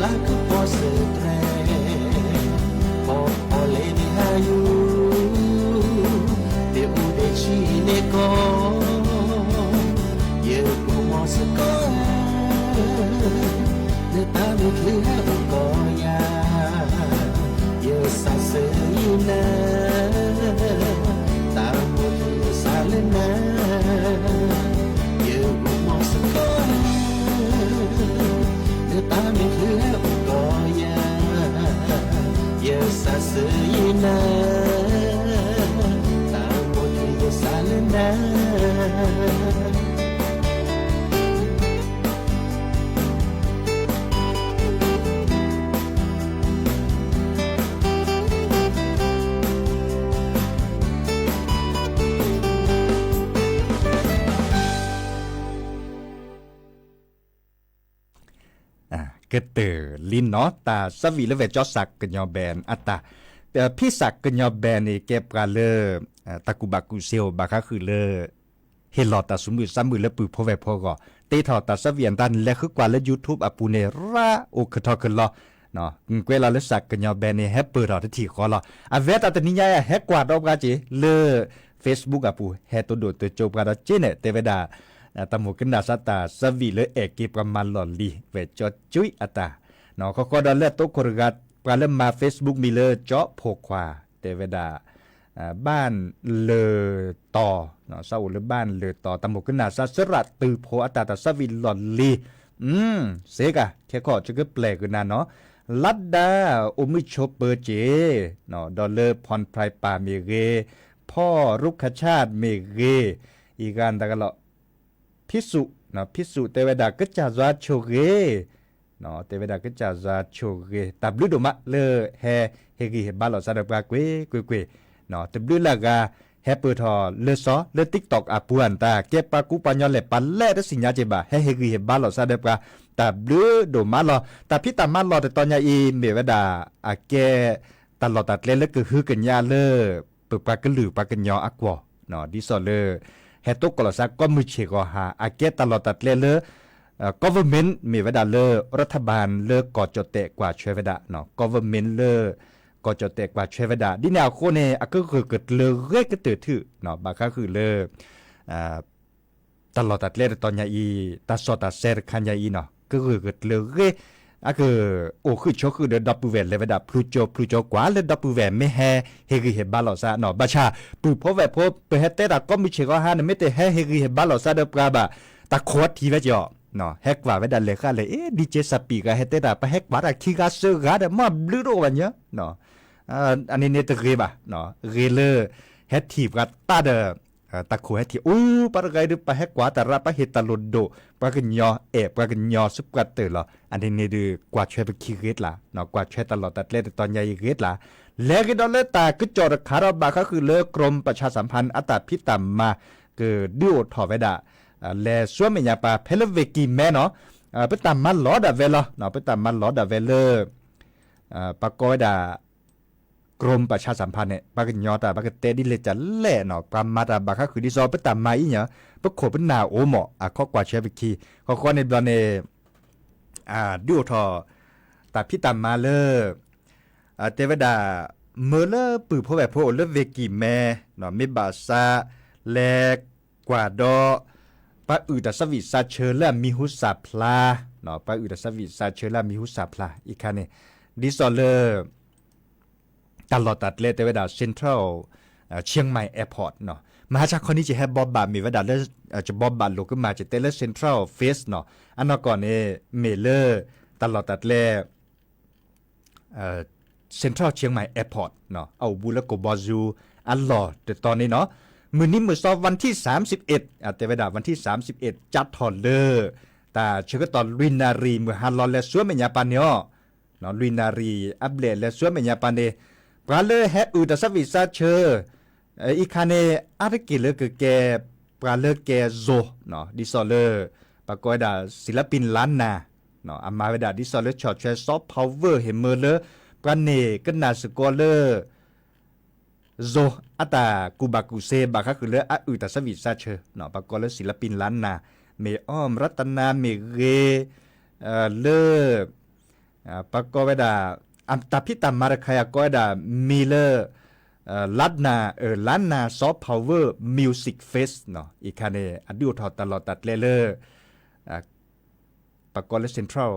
လၢကပီၤစၢၤတြဲၤ, ဖီဖီလဲၤန့ၣ်ဟးယူၤ, မ့ၢ်အိၣ်ဒံးဆံးန့ၣ်ကီး, ယအိၣ်မီၤစ့ၢ်ကီးဧၢ, နတၢ်မုာ်ချုးဟဲအိၣ်ကီးယၤ, ယစးဆၢယနၤ, တၢ်မုာ်ချုးယစးလၢနၤ, ယအိၣ်မီၤစ့ၢ်ကီးဧၢ, နတၢ်မုာ်ချုးဟဲအိၣ်ကီးယၤ, ယစးဆၢယနၤ, တၢ်မုာ်ချုးယစးလၢနၤ. ကတၢၢ်လံနီၤ တၢ်သးဝံၣ်လၢဝဲၢ်ကၠီစးကညီၤဘဲၣ်အတၢ်, ဖံစးကညီၤဘဲၣ်န့ၣ် ကဲပှၤလၢ တၢ်ကူၣ်ဘၣ်ကူၣ်စ့အိၣ်ဘၣ်ဃးဃုာ်လၢ ဟ့ၣ်လီၤတၢ်သူၣ်မုာ်သးမုာ်လၢပုၢ်ဖိဝဲၢ်ဖိအဂီၢ်, တ့ထီၣ်တၢ်သးဝံၣ်အတၢ်န့ၣ် လဲၤဃုကွၢ်လၢ YouTube အပူၤန့ၣ် ရၣ်အိၣ်ခီၣ်ထီၣ်ခီၣ်လီၤ, ကွဲးလီၤလၢစးကညီၤဘဲၣ်န့ၣ် ဟဲပၢၢ်ထီၣ်တထံၣ်ဃီလီၤ. အဝဲတၢ်တနံၤညါအံၤ ဟဲကွၢ်ဒီးပှၤက့ၤလၢ Facebook အပူၤ ဟဲတိၢ်ဒိၣ်တိၢ်ကၠိပှၤဒီးက့န့ၣ် တဲဝဲဒၣ် တၢ်မိၣ်ကနၣ်စးတၢ်သးဝံၣ်လၢအဲၣ်က့ၤပှၤမၤလီၢ်လံၤ ဝဲၢ်ကၠီကၠွံအတၢ်, ဃီဃီဒီးလၢအသိခိၣ်တဂၤ ပှၤလၢမၤ Facebook မံၤလၢကၠီဖိခွါ တဲဝဲဒၣ် ဘၣ်လၢတီၤ, စးအိၣ်လၢဘၣ်လၢတီၤ တၢ်မိၣ်ကနၣ်စးစရၣ်တုၤဖိအတၢ်တၢ်သးဝံၣ်လီၢ်လံၤ, စ့ကၤ ခဲခီၣ်ကကပျဲၢ်ကနၤနီၤ, လၢဒၣ်အိၣ်မုာ်ဆိးပၢၤက့ၤ, ဒီးလၢဖီၣ်ပြဲးပၢ်မ့ၢ်ဂ့ၤ, ဖီၣ်ရူခၣ်ဆၣ်မ့ၢ်ဂ့ၤ, အံၤဂၤတဂၤလီၤ ဖံးစူး, ဖံးစူးတဲဝဲဒၣ် ကစၢ်ယွၤဆိၣ်ဂ့ၤ, တဲဝဲဒၣ် ကစၢ်ယွၤဆိၣ်ဂ့ၤ တၢ်ဘျုးဒိၣ်မးလၢဟဲဟ့ၣ်ဂံၢ်ဟ့ၣ်ဘါလိာ်သးဒီးပှၤကွ့ၢ်ကွ့ၢ်ကွ့ၢ်, တဘျုးလၢအဂၤ ဟဲပၢၢ်ထီၣ်လၢစီၤလၢ TikTok အပူၤအတၢ် ကဲပှၤကူပှၤကညီလဲၣ်ပာ်လဲၣ်တသ့ၣ်ညါက့ၤဘၣ် ဟဲဟ့ၣ်ဂံၢ်ဟ့ၣ်ဘါလိာ်သးဒီးပှၤ တၢ်ဘျုးဒိၣ်မးလီၤ. တၢ်ဖံးတၢ်မၤလီၢ်တတီၤညါအံၤ မ့ၢ်ဝဲဒၣ် အကဲ တၢ်လီၢ်တၢ်ကျဲလၢကဟုကညးလၢ ပပှၤကလုာ်ပှၤကညီအကွီၢ်, ဒ်သိးလၢ ဟဲတိကိးလီၤသးကိးမုၢ်ဆ့ၣ်ဂီၤဟါ အကဲတၢ်လီၢ်တၢ်ကျဲလၢ government မ့ၢ်ဝဲဒၣ်လၢ ရထဘၢၣ် လၢကီၢ်ကၠီၣ်တဲၣ်ကွၢ်ဆွဲဝဲဒၣ်, government လၢ ကီၢ်ကၠီၣ်တဲၣ်ကွၢ်ဆွဲဝဲဒၣ် ဒ်န့ၣ်အဃိန့ၣ် အကဂၢၢ်ကကျၢၤဂ့ၤကတၢၢ်ထူၣ် ဘၣ်ဃးဃုာ်လၢ တၢ်လီၢ်တၢ်ကျဲတတီၤညါအံၤ တၢ်စီၣ်တၢ်ဆဲတခါညါအံၤနီၤ ကဂၢၢ်ကကျၢၤဂ့ၤ, အကအိၣ်ဃုာ်ဆိးဃုာ်ဒီးဒီပုၢ်ဝဲၢ်လဲၤဝဲဒၣ်ဖျူကၠိဖျူကၠိကွၢ်လၢဒီပုၢ်ဝဲၢ် မ့ၢ်ဟဲဟ့ၣ်ဂံၢ်ဟ့ၣ်ဘါလိာ်သးနီၤ ဘၣ်ဆၣ် ပုၢ်ဖိဝဲၢ်ဖိ ပဟဲတဲတၢ်ကိးမုၢ်ဆ့ၣ်ဂီၤဟါန့ၣ် မ့ၢ်တဟဲဟ့ၣ်ဂံၢ်ဟ့ၣ်ဘါလိာ်သးဒီးပှၤဘၣ် တၢ်ခိးထံၣ်ဝဲကီး, ဟဲကွၢ်ဝဲဒၣ်လဲၤဃာ်လဲၣ် အ့ DJ စးပံးဂၤ ဟဲတဲတၢ် ပဟဲကွၢ်တၢ်ခံဂၤသၢဂၤဒီး မ့ၢ်ဘျုးတအိၣ်ဘၣ်ညီ အန့ၣ်န့ၣ်တဂ့ၤဘၣ်, ဂ့ၤလၢ ဟဲထံၣ်ပှၤတၢ်ဒီး တၢ်ခိးဟဲထံၣ် အိ ပှၤတဂၤအံၤဒုး ပဟဲကွၢ်တၢ်ရၣ် ပဟ့ၣ်တၢ်လိၣ်ဒိၣ် ပှၤကညီအဲၣ်ပှၤကညီစ့ၢ်ကီးတၢၢ်လီၤ. အန့ၣ်န့ၣ်ဒုး ကွၢ်ဆွဲပခံဂ့ၤတလး, ကွၢ်ဆွဲတၢ်လီၢ်တၢ်ကျဲတတီၤညါအံၤဂ့ၤတလး, လဲၤက့ၤဒီးလၢတၢ်ကစီၣ်တခါဒီး ဘၣ်ဃးဃုာ်လၢ กรมประชาสัมพันธ์ အတၢ်ဖံးတၢ်မၤ ကဒုးအိၣ်ထီၣ်ဝဲဒၣ် လဲၤဆူမဲာ်ညါပှၤ ဖဲလၢ ဝ့ၢ်ကံၢ်မဲနီၤ, ပတၢ်မၤလီၤဒၣ်ဝဲလီၤ, ပတၢ်မၤလီၤဒၣ်ဝဲလၢ ပှၤကိးဝဲဒၣ် กรมประชาสัมพันธ์ န့ၣ် ပှၤကညီတၢ် ပှၤကတဲဒ်လဲၣ်တၢ်လဲၣ်နီၤ, ပှၤမၤတၢ်ဘၣ်ဃးဃုာ်ဒ်သိး ပတၢ်မၤအံၤညါ ပခိၣ်ပနၢ်အိၣ်မး အခီကွၢ်ဆွဲပခံ, ဃီဃီန့ၣ်ဘျီန့ၣ် ဒုးအိၣ်ထီၣ် တၢ်ဖံးတၢ်မၤလၢ တဲဝဲဒၣ် မၢလၢပုၢ်ဖိဝဲၢ်ဖိအိၣ်လၢ ဝ့ၢ်ကံၢ်မဲ မ့ၢ်ဘၣ်ဆၣ် လဲၤကွၢ်ဒီး ပှၤအုၣ်တၢ်သးဝံၣ်သးဆၢလၢအမံၤဟူသၣ်ဖျါ, ပှၤအုၣ်တၢ်သးဝံၣ်သးဆၢလၢအမံၤဟူသၣ်ဖျါ အံၤခါန့ၣ် ဒ်သိးလၢ တၢ်လီၢ်တၢ်ကျဲတဲဝဲဒၣ် Central Chiang Mai Airport နီၤ, မဟါဆါခီနံၤကဟဲဘိးဘၣ်မ့ၢ်ဝဲဒၣ်လၢ ကဘိးဘၣ်လိာ်ကမၣ်ကတဲလၢ Central Office နီၤ, အနီၢ်ကီၢ်န့ၣ် မ့ၢ်လၢ တၢ်လီၢ်တၢ်ကျဲ Central Chiang Mai Airport နီၤ, အအိၣ်ဘူးလၢကဘီယူၤအလီၢ်တတီၤန့ၣ်နီၤ, မုၢ်နံၤမုၢ်သီ วันที่สามสิบเอ็ด တဲဝဲဒၣ် วันที่สามสิบเอ็ด ကးထီၣ်လၢ တၢ်ဆၢကတီၢ်လွံၢ်နၣ်ရံၣ် မုၢ်ဟါလီၤလဲၤဆူမဲာ်ညါပၢ်န့ၣ်အီၤ လွံၢ်နၣ်ရံၣ်အဘျဲၣ်လဲၤဆူမဲာ်ညါပၢ်န့ၣ် ပှၤလၢဟဲအုၣ်တၢ်သးဝံၣ်သးဆၢ အံၤခါန့ၣ် အါတက့ၢ်လၢကကဲ ပှၤလၢကဲ Zo နီၤ, ဒ်သိးလၢ ပှၤကိးဝဲဒၣ် ศิลปินล้านนา နီၤ, အမၤဝဲဒၣ်ဒ်သိးလၢဆီၣ်ထွဲ soft power ဟ့ၣ်မၢလၢ ပှၤန့ၢ်ကနၣ်စ့ၢ်ကီးလၢ Zo အတၢ်ကူၣ်ဘၣ်ကူၣ်စ့ ဘၣ်ဃးဃုာ်လၢအအုၣ်တၢ်သးဝံၣ်သးဆၢ ပှၤကိးလၢ ศิลปินล้านนา မ့ၢ် အီၣ်မရတနၤ မ့ၢ်ဂ့ၤ လၢ ပှၤကိးဝဲဒၣ် တၢ်ဖံးတၢ်မၤတခါအံၤကိးဝဲဒၣ် မ့ၢ်လၢ Lanna, Lanna Soft Power Music Fest နီၤ, အံၤခါန့ၣ် အဒုးအိၣ်ထီၣ်တၢ်လီၢ်တၢ်ကျဲလၢ ပှၤကိးလၢ Central,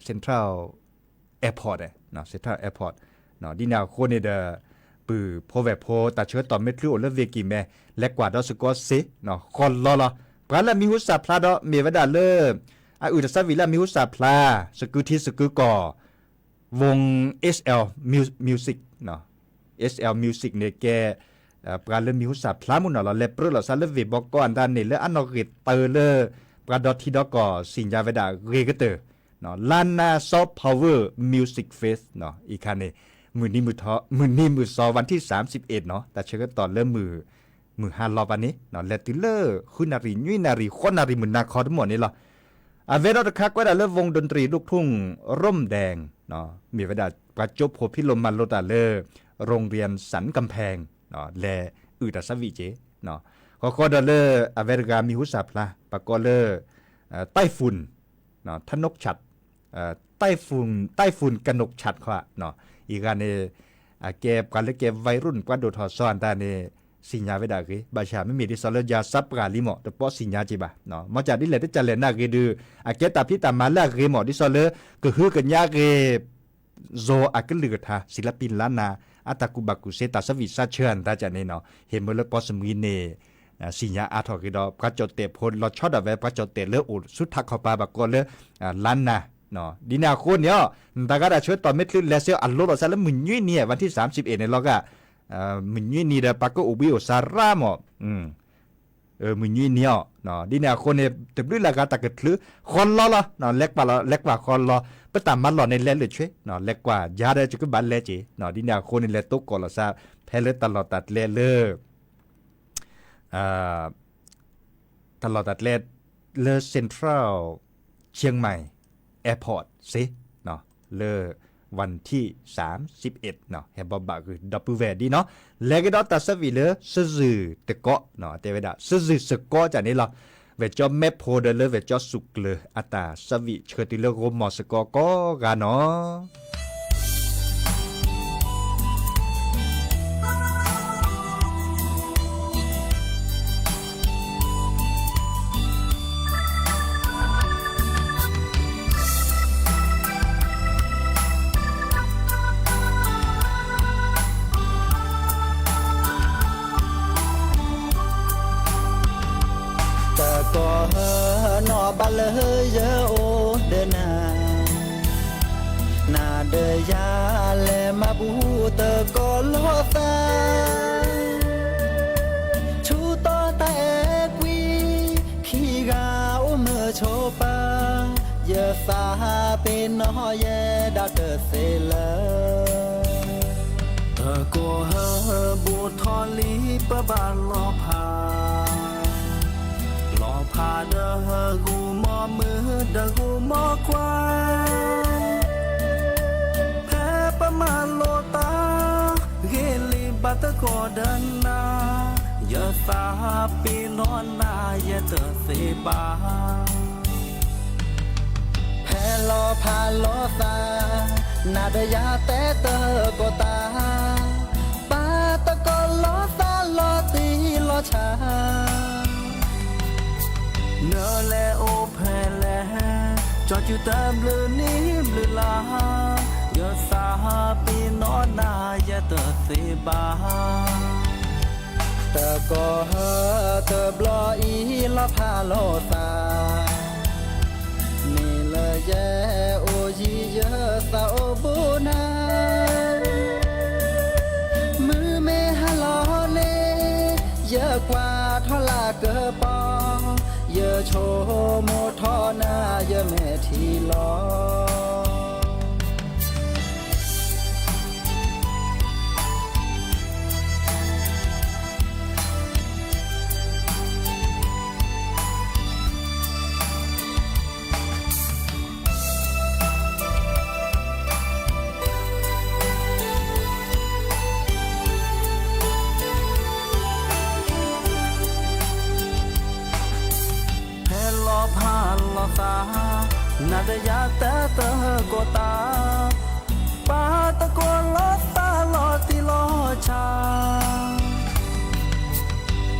Central Airport, Central Airport ဒ်န့ၣ်အဃိန့ၣ်ဒီး ပုၢ်ဖိဝဲၢ်ဖိ တၢ်ဆၢကတီၢ်မ့ၢ်ချုးအိၣ်လၢ Viking မဲ လဲၤကွၢ်ဒီးစ့ၢ်ကီးစ့ ဃီလီၤလီၤ. ပှၤလၢအမံၤဟူစၢ်ဖျါဒီး မ့ၢ်ဝဲဒၣ်လၢ အအုၣ်တၢ်ဆၢဝံၤလၢအမံၤဟူစၢ်ဖျါ စကုထံစကုကီၢ် ဝူ H L Music, H L Music န့ၣ်ကဲ ပှၤလၢမံၤဟူစၢ်ဖျါမုၢ်နီၤလီၤ. လဲၤပြၢလိာ်သးလၢ Viking ဘီကီၢ်အတၢ်န့ၣ် လၢအနီၣ်ဂံၢ်တၢလၢ ပှၤဒီထံဒီကီၢ် သ့ၣ်ညါဝဲဒၣ်ဂ့ၤကတၢၢ် Lanna Soft Power Music Fest အံၤခါန့ၣ် မုၢ်နံၤမုၢ်သီ วันที่สามสิบเอ็ด နီၤ, တၢ်ဆၢကတီၢ်လၢမုၢ် မုၢ်ဟါလီၤဘၣ်န့ၣ် လဲၤတုၤလၢ ဃုနၣ်ရံၣ် နွံနၣ်ရံၣ် ဃိးနၣ်ရံၣ် မုၢ်နၤခီတမီၢ်န့ၣ်လီၤ. အဝဲဒီးတခါကွဲးဒၣ်လၢ วงดนตรีลูกทุ่งร่มแดง မ့ၢ်ဝဲဒၣ် ပှၤကၠိဖိဖံးလိမၤလိတၢ်လၢ โรงเรียนสันกำแพง လဲၤအုၣ်တၢ်ဆၢဝံၤက့ၤ ဃီဃီဒီးလၢအဝဲတဂၤမံၤဟူစၢ်ဖျါ ပှၤကိးလၢ ไต้ฝุ่น ธนกฉัตร ไต้ฝุ่น ไต้ฝุ่น กนกฉัตร ခွါ အံၤဂၤန့ၣ် အကဲပှၤလၢကဲ วัยรุ่น ပှၤဒိၣ်ထီၣ်စီၤအတၢ်န့ၣ် သ့ၣ်ညါဝဲဒၣ်ဂ့ၤ ဘၣ်ဆၣ်မ့မ့ၢ်ဒ်သိးလၢယၤစးပှၢ်လံမး တပိးသ့ၣ်ညါက့ၤဘၣ်. မ့ၢ်ကဒ်လဲၣ်တကလဲၣ်နၢ်ဂ့ၤဒုး အကဲတၢ်ဖံးတၢ်မၤလၢအဂ့ၤမး ဒ်သိးလၢ ကဟုကညးဂ့ၤ ယိၤအကလုၢ်ကထါ ศิลปินล้านนา အတၢ်ကူၣ်ဘၣ်ကူၣ်သ့ တၢ်ဆၢဝံၣ်ဆၢဆၢအတၢ်န့ၣ်နီၤ ဟ့ၣ်မ့ၢ်လၢပီစမံၤန့ၣ် သ့ၣ်ညါအါထီၣ်ဂ့ၤဒီး ပှၤကၠီၣ်တဲၣ်ဖိလီၤဆီဒၣ်ဝဲ ပှၤကၠီၣ်တဲၣ်လၢအိၣ်ဆူထးခီပၤ ပှၤကိးလၢ ล้านนา ဒ်န့ၣ်အဃိန့ၣ် နတၢ်ဂၤတၢ်ဆၢကတီၢ်မ့ၢ်ချုးလဲၤဆၢအလိၤလိာ်သးလၢမုၢ်နွံနံၤ วันที่สามสิบเอ็ด န့ၣ်လီၤဂာ် မုၢ်နွံနံၤဒီး ပှၤကအိၣ်ဘှံးအိၣ်သါရၢ်မး မုၢ်နွံနံၤအီၤ ဒ်န့ၣ်အဃိန့ၣ် တဘျုးလၢ်ဂၤတၢ်ကချုး ဃီလီၤလီၤ လဲၤကွၢ်လီၤ လဲၤကွၢ်ဃီလီၤ ပတၢ်မၤလီၢ်န့ၣ်လဲၤလၢာ်ဆွဲ လဲၤကွၢ်ယၤဒီး ယကဘၣ်လဲၤက့ၤ ဒ်န့ၣ်အဃိန့ၣ် လဲၤတိကိးလီၤသး ဖဲလၢတၢ်လီၢ်တၢ်ကျဲလၢ တၢ်လီၢ်တၢ်ကျဲ လၢ Central Chiang Mai Airport စ့ လၢ วันที่สามสิบเอ็ด ဟဲဘီဘၣ်ဂုၢ်ဒီပုၢ်ဝဲၢ်ဒ်နီၤ လဲၤကဒီးတၢ်ဆၢဝံၣ်လၢ စၢၢ်စုၣ်တကီး တဲဝဲဒၣ် စၢၢ်စုၣ်စကီးကန့ၣ်လီၤ. ဝဲၢ်ကၠီမဲဖိဒီးလၢဝဲၢ်ကၠီစူၣ်ကျၢၤ အတၢ်ဆၢဝံၣ်ဆၢတုၤလၢဂိၤမီၢ်စကီးကိးဂၤနီၤ တကီၢ်ဟၢနီၤဘၣ်လၢယအိၣ်ဒီးနၤ နၤဒီးယၤလဲၤမၤဘူၣ်တကီၢ်လိာ်သး ဆူတီတၢ်အဲၣ်ကွံ ခံဂၤအိၣ်မုာ်ဆိးပၢၤ ယသးပ့ၤနီၣ်ယဲဒၣ်တသ့လၢ တကီၢ်ဟၢဘူးထီၣ်လံပဘၣ်လီၤဖး လီၤဖးဒီးဂိၤမီၢ်မုၢ်ဒီးဂိၤမီၢ်ခွါ ဖဲပမၤလိာ်တၢ် ဂ့ၤလံဘၣ်တကီၢ်ဒီးနၤ ယသးပ့ၤနီၣ်နၤယဲတသ့ဘၣ် ဖဲလီၤဖးလီၤသး နၤဒီးယၤတဲတကီၢ်တၢ် ပာ်တကီၢ်လီၤသးလီၤတံၢ်လီၤဆဲး နလဲၤအိၣ်ဖဲလဲၣ် ကၠီကၠူၣ်တဘျုးနံၤဘျုးလါ ယသးပ့ၤနီၣ်နၤယဲတသ့ဘၣ် တကီၢ်ဟၢတဘျီအံၤလီၤဖးလီၤသး မ့ၢ်လၢယဲအိၣ်ယံၤယသးအိၣ်ဘူးနၤ မုၢ်မ့ၢ်ဟါလီၤလံ ယကွၢ်ထီၣ်လၢကပီၤ ယဆိကမိၣ်ထီၣ်နၤယမဲာ်ထံလီၤ ဖဲလီၤဖးလီၤသး နၤဒီးယၤတဲသကိးသး, ပာ်သကိးလီၤသးလီၤတံၢ်လီၤဆဲး,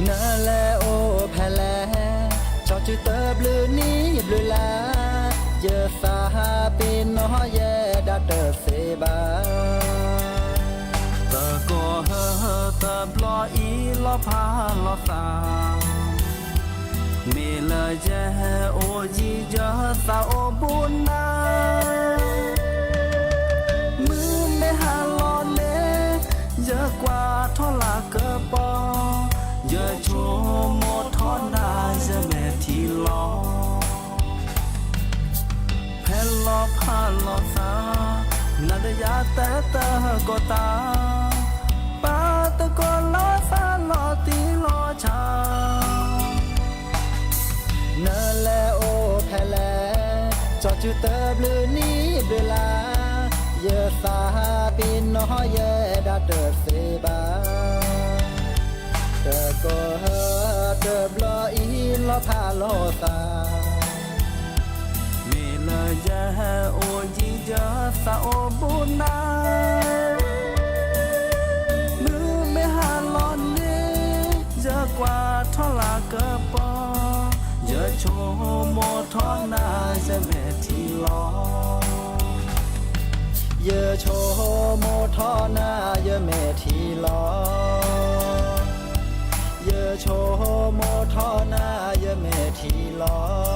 နလဲၤအိၣ်ဖဲလဲၣ်, ကၠီစုတဘျုးနံၣ်ဘျုးလါ, ယသးပ့ၤနီၣ်ယဲဒၣ်တသ့ဘၣ်. သကိးဟၢတဘျီအံၤလီၤဖးလီၤသး, မ့ၢ်လၢယဟဲအိၣ်ယံၤယသးအိၣ်ဘူးနၤ, မုၢ်မ့ၢ်ဟါလီၤန့ၣ်, ယကွၢ်ထီၣ်လၢကပီၤ, ယဆိကမိၣ်ထီၣ်နၤယမဲာ်ထံလီၤ. ဖဲလီၤဖးလီၤသး, နၤဒီးယၤတဲသကိးသး, ပာ်သကိးလီၤသးလီၤတံၢ်လီၤဆဲး, နလဲၤအိၣ်ဖဲလဲၣ်, ကၠီစုတဘျုးနံၣ်ဘျုးလါ, ယသးပ့ၤနီၣ်ယဲဒၣ်တသ့ဘၣ်. သကိးဟၢတဘျီအံၤလီၤဖးလီၤသး, မ့ၢ်လၢယဟဲအိၣ်ယံၤယသးအိၣ်ဘူးနၤ, မုၢ်မ့ၢ်ဟါလီၤန့ၣ်, ယကွၢ်ထီၣ်လၢကပီၤ, ယဆိကမိၣ်ထီၣ်နၤယမဲာ်ထံလီၤ. ယဆိကမိၣ်ထီၣ်နၤယမဲာ်ထံလီၤ. ယဆိကမိၣ်ထီၣ်နၤယမဲာ်ထံလီၤ.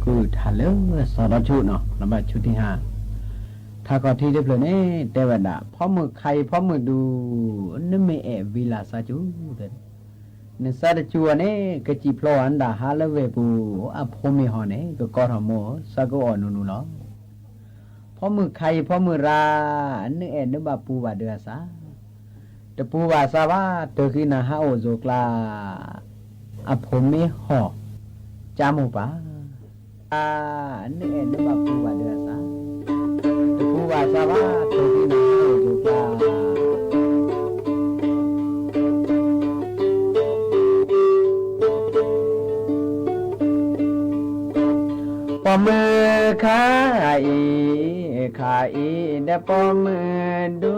ကုၢ်ထးလၢစီၤဒီဆူၣ်နီၤ လီၤဘၣ်ဆူထံဟါ, ထးခီၣ်ထံးတဖျၢၣ်န့ၣ် တဲဝဲဒၣ် ဖီမုၢ်ခါအံၤဖီမုၢ်ဒူ, နမ့ၢ်အဲၣ်ဝံလၢ်စါစူၤ, နစါတစူၤအီၤန့ၣ် ကစံၣ်ဖျိအီၤနဒၣ်ဟးလၢဝ့ၢ်ပူၤ, အဖိမ့ၢ်ဟီၣ်န့ၣ် ကကိးထီၣ်မိၢ် စါကအီၣ်နူနူလီၤ. ဖီမုၢ်ခါအံၤဖီမုၢ်ရၣ်, နအဲၣ်နဘၣ်ပူၤဘၣ်ဒုးအသး, တပူၤဘၣ်သးဘၣ်, တၢ်ဃံနၤဟးအိၣ်စိၤကျါ, အဖိမ့ၢ်ဟီၣ်, ကၠါမိၢ်ပၢ်, နအဲၣ်နဘၣ်ပူၤဘၣ်ဒုးအသး, တပူၤဘၣ်သးဘၣ်, တၢ်ဃံနၤဟးအိၣ်စိၤကျါ. ပိာ်မုၣ်ခါအံၤ, ခါအံၤဒီးပိာ်မုၣ်ဒူ,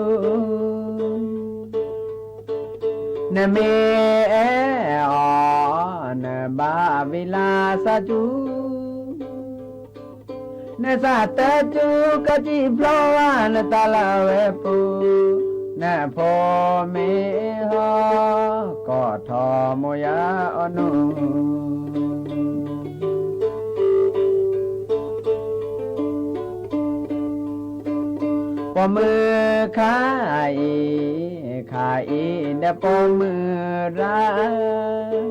နမ့ၢ်အဲၣ်အီၤ, နဘၣ်ဝံလၢ်စါစူၤ, နစးတစူၤကစံၣ်ဖျိဝဲနတၢ်လၢဝဲပူၤ, နဖိမ့ၢ်ဟီၣ်, ကိးထီၣ်မိၢ်ယၤအီၣ်နူ ပိာ်မုၣ်ခါအံၤ, ခါအံၤဒီးပိာ်မုၣ်ရၣ်,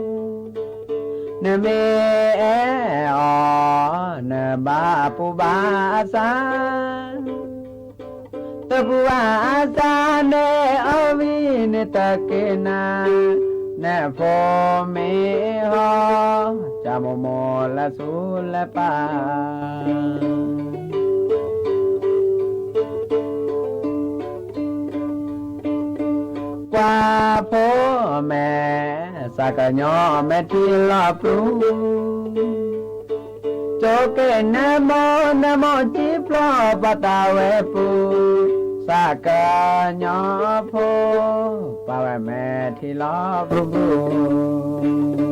နမ့ၢ်အဲၣ်အီၤ, နဘၣ်ပူၤဘၣ်အသး, တပူၤဘၣ်အသးန့ၣ်အီၤဝံၤန့ၣ်တက့ၢ်နၤ, နဖိမ့ၢ်ဟီၣ်, ကၠါမိၢ်မိၢ်လၢဆူလၢပၢ် ကွၢ်ဖိမဲာ်, စးကညီမဲာ်ထံလီၤပျူၤ, ကၠိက့ၤနမိၢ်နမိၢ်ကံဖျိပာ်တၢ်ဝဲပူၤ, စးကညီဖိ, ပာ်ဝဲမဲာ်ထံလီၤပျူၤပူၤ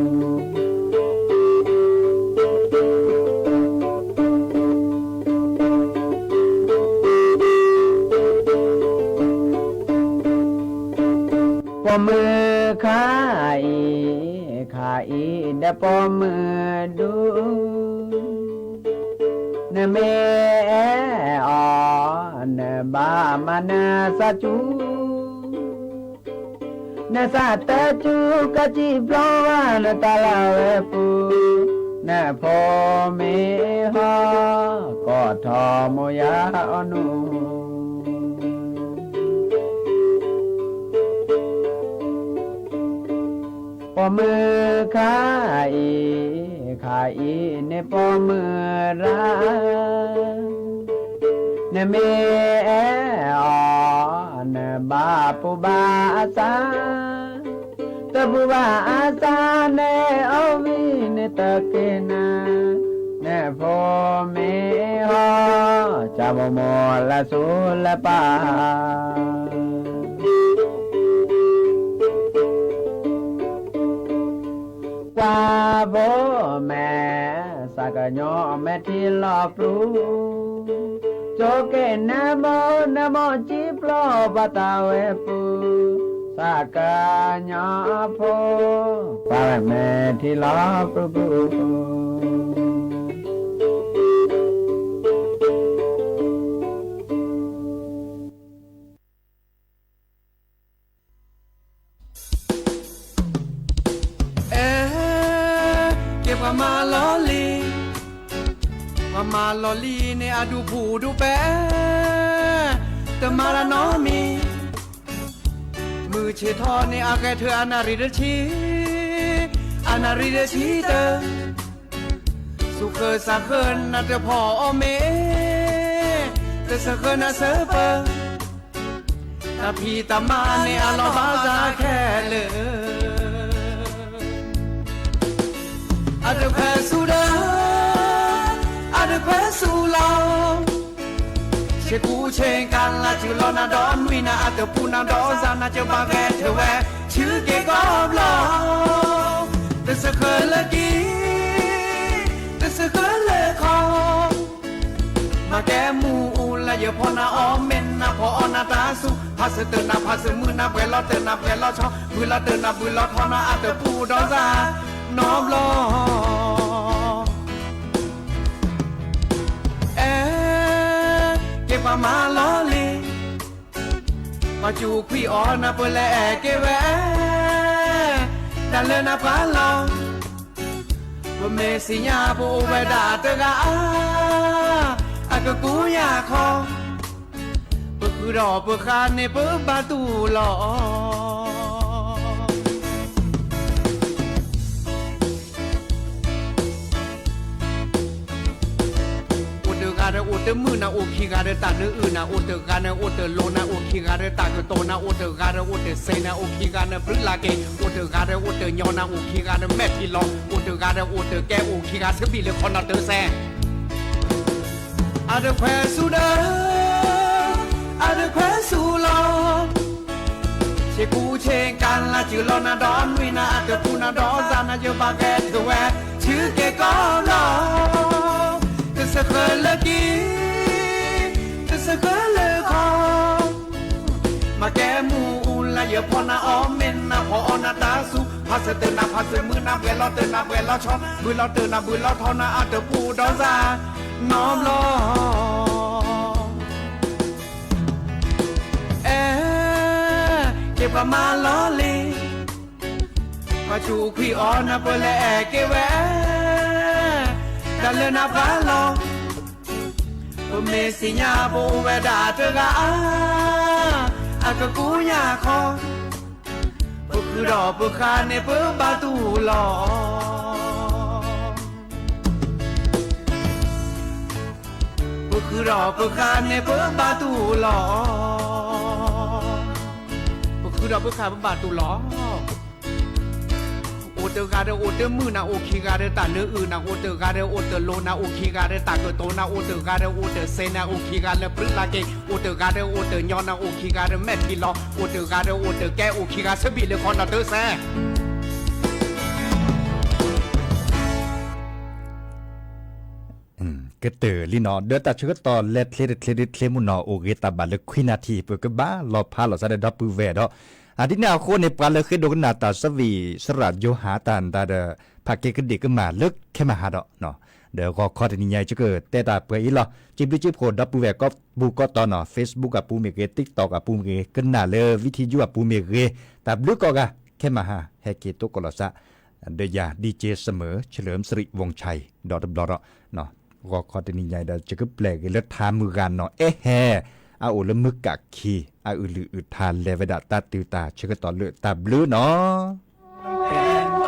ပိာ်မုၣ်ခါအံၤ, ခါအံၤဒီးပိာ်မုၣ်ဒူ, နမ့ၢ်အဲၣ်အီၤ, နဘၣ်မၤနၢၤစၢ်စူၤ, နစးတစူၤကစံၣ်ဖျိဝဲနတၢ်လၢဝဲပူၤ, နဖိမ့ၢ်ဟီၣ်, ကိးထီၣ်မိၢ်ယၤအီၣ်နူ ပိာ်မုၣ်ခါအံၤ, ခါအံၤဒီးပိာ်မုၣ်ဒူ, နမ့ၢ်အဲၣ်အီၤ, နဘၣ်မၤနၢၤစၢ်စူၤ, ပိာ်မုၣ်ခါအံၤ, ခါအံၤန့ၣ်ပိာ်မုၣ်ရၣ်, နမ့ၢ်အဲၣ်အီၤ နဘၣ်ပူၤဘၣ်အသး, တပူၤဘၣ်အသးန့ၣ် အီၣ်ဝံၤန့ၣ်တက့ၤနၤ, နဖိမ့ၢ်ဟီၣ် ကၢ်မိၢ်မိၢ်လၢသူလၢပၢ် ကွၢ်ဖိမဲာ် သးကညီၤမဲာ်ထံလီၤပျူၤ, ကၠိက့ၤနၢမူနၢမူကံပျီပှၤတၢ်ဝဲပူၤ, သးကညီၤဖိ ပှၤမဲာ်ထံလီၤပျူၤပျူၤ အဲ ကဲပှၤမၤလီၤလံ, ပှၤမၤလီၤလံန့ၣ် အဒူၣ်ဖူၣ်ဒူၣ်ပဲ, တမၤတၢ်နီတမံၤ, မုၢ်ဆ့ၣ်ထီၣ်န့ၣ် အဂဲၤထၢၣ်အနၣ်ရံၣ်တဆံ, အနၣ်ရံၣ်တဆံတၢ, စူၤဃၢၤစးဃၢၤနၤတဖီၣ်အီၤမ့ၢ်, တစၢဃၢၤနၤစၢပၢၤ တၢ်ဖံးတၢ်မၤန့ၣ်အလီၢ်ဘၣ်စးခဲလၢာ်, အတခွဲးဆူဒီး အတခွဲးဆူလီၤ, ဆ့ကူဆ့ကၤလၢ်စုလီၤနၤဒီးနွံနၤအတပူၤနၤဒီးစၢ်နၤကဘၣ်ဂဲၤထၢၣ်ဝဲ, ဆူက့ၤကီၢ်ဘျီ တစၢဃၢၤလၢကံ တစၢဃၢၤလၢခီ, မၤကဲမူအူလၢယဖီၣ်နၤအီၣ်မ့ၢ်နၤဖီၣ်အီၣ်နၤတၢ်စူၤ, ဖးစၢၤတၢ်နၤဖးစၢၤမုၢ်နၤပှဲၤလီၤတၢ်နၤပှဲၤလီၤဆီ, ဘုလီၤတၢ်နၤဘုလီၤထီနၤအတပူၤဒီးစၢ်နီတဘျီ အဲ ကဲပှၤမၤလီၤလံ, ပှၤစူၤခွံၣ်အီၤနၤပလဲၤအဲၣ်က့ၤဝဲ, တၢ်လၢနပှၤလီၤ, ပမ့ၢ်စံၣ်ညါပအိၣ်ဝဲဒၣ်တဂၤအါ, အကကူယၤခီ, ပဃုာ်ဒီးပဃၣ်န့ၣ်ပဘၣ်တူၢ်လီၤ. အိၣ်တဂၤဒီးအိၣ်တမုာ်နၤ, အိၣ်ခံဂၤဒီးတၢ်နၢအုၣ်နၤ, အိၣ်တဂၤန့ၣ်အိၣ်တလိၤနၤ, အိၣ်ခံဂၤဒီးတၢ်ကတိၤနၤ, အိၣ်တဂၤဒီးအိၣ်တစဲးနၤ, အိၣ်ခံဂၤန့ၣ်ဘျုးလၢ်က့ၤ, အိၣ်တဂၤဒီးအိၣ်တညီနၤ, အိၣ်ခံဂၤဒီးမဲာ်ထံလီၤ, အိၣ်တဂၤဒီးအိၣ်တကဲ, အိၣ်ခံဂၤဆၢဘံၣ်လၢခီနီၤတၢ်စဲး အတခွဲးဆူဒီး အတခွဲးဆူလီၤ, ဆ့ကူဆ့ကၤလၢ်စုလီၤနၤဒီးနွံနၤ, အတပူၤနၤဒီးစၢ်နၤကဘၣ်ဂဲၤထၢၣ်ဝဲ, ဆူက့ၤကီၢ်လီၤ, တစၢဃၢၤလၢကံ တစၢဃၢၤလၢခီ, မၤကဲမူအူလၢယဖီၣ်နၤအီၣ်မ့ၢ်နၤဖီၣ်အီၣ်နၤတၢ်စူၤ, ဖးစၢၤတၢ်နၤဖးစၢၤမုၢ်နၤပှဲၤလီၤတၢ်နၤပှဲၤလီၤဆီ, ဘုလီၤတၢ်နၤဘုလီၤထီနၤအတပူၤဒီးစၢ်နီတဘျီ အဲ ကဲပှၤမၤလီၤလံ, ပှၤစူၤခွံၣ်အီၤနၤပလဲၤအဲၣ်က့ၤဝဲ, တၢ်လၢနပှၤလီၤ, ပမ့ၢ်စံၣ်ညါပအိၣ်ဝဲဒၣ်တဂၤအါ, အကကူယၤခီ, ပဃုာ်ဒီးပဃၣ်န့ၣ်ပဘၣ်တူၢ်လီၤ. ပဃုာ်ဒီးပဃၣ်န့ၣ်ပဘၣ်တူၢ်လီၤ. ပဃုာ်ဒီးပဃၣ်ပဘၣ်တူၢ်လီၤ. အိၣ်တဂၤဒီးအိၣ်တမုာ်နၤ, အိၣ်ခံဂၤဒီးတၢ်နၢအုၣ်နၤ, အိၣ်တဂၤဒီးအိၣ်တလိၤနၤ, အိၣ်ခံဂၤဒီးတၢ်ကတိၤနၤ, အိၣ်တဂၤဒီးအိၣ်တစဲးနၤ, အိၣ်ခံဂၤလၢဘျုးလၢ်က့ၤ, အိၣ်တဂၤဒီးအိၣ်တညီနၤ, အိၣ်ခံဂၤဒီးမဲာ်ထံလီၤ, အိၣ်တဂၤဒီးအိၣ်တကဲ, အိၣ်ခံဂၤဆၢဘံၣ်လၢခီနီၤတၢ်စဲး ကတၢၢ်လံနီၤ, ဒီးတၢ်ဆၢကတီၢ်လဲၤချ့တချ့ဒုးချ့မုၢ်နီၤ, အိၣ်ဂ့ၤတၢ်ဘၣ်လၢခွံနၣ်ထံၣ်, ပကဘၣ်လီၤဖးလီၤစးဒီးဒီပုၢ်ဝဲၢ်ဒီး, အဒ်န့ၣ်အဃိန့ၣ် ပှၤလၢဃ့ဒိကနၣ်တၢ်သဘံၣ် စရၣ်ယိၤဟၣ်တၢ်နဒါဒီး ဖးက့ၤကဒံၣ်ကမၣ်လၢခဲမဟါဒီး, ဒီးဂီၤခီတနံၤညါအံၤ ယကတဲတၢ်ပှဲၤအံၤလီၤ. စံးဘျုးစံးဖှိၣ်ဒီပုၢ်ဝဲၢ်ကိးပူၤကိးတီၤနီၤ, Facebook အပူၤမ့ၢ်ဂ့ၤ, TikTok အပူၤမ့ၢ်ဂ့ၤ, ကနၣ်လၢ ဝံထံယူၣ် အပူၤမ့ၢ်ဂ့ၤ, တၢ်ဘျုးကိးဂၤ, ခဲမဟါ ဟဲက့ၤတိကိးလီၤစး ဒီးယၤ DJ စမၢၣ် ဆၢလၢမစရံး ဝီၣ်ဆဲး ဒီတဘျီဒီး, ဂီၤခီတနံၤညါအံၤဒီး ယကပျဲၢ်က့ၤလၢထါမုၢ်ဂၤနီၤ, အဲၣ်ဟဲ အအိၣ်လၢမုၢ်ကးခံ အအုၣ်လုၢ်အုၣ်ထါလဲၤဝဲဒၣ်တၢ်တုၤတၢ်ဆၢကတီၢ်လၢတၢ်ဘျုးနီၤ.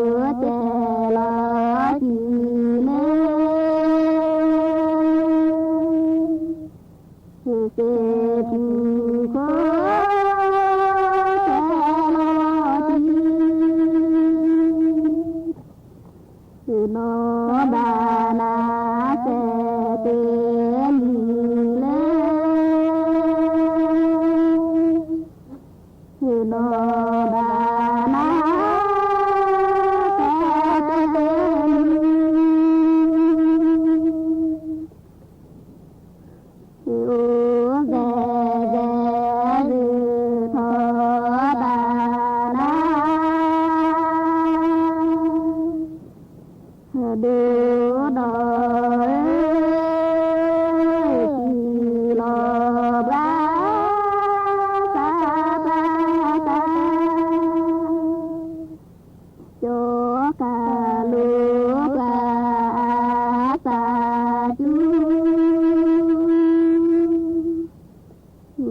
တဲလီၤကံၤလၢ စ့ပူၤခိၣ် တဲလီၤကံၤ နီၢ်ဘၣ်နၤ စဲးတဲလံလၢ နီၢ်ဘၣ်နၤ စဲးတဲလံ အိၣ်ဘဲဘဲ ဒုးထီၣ်ဘၣ်နၤ ဒိၣ်ဒီးဧၢ စံၣ်လီၤဘှါ သးဘၣ်သး ကၠီကၤလိၤပှၤအသးစူၤ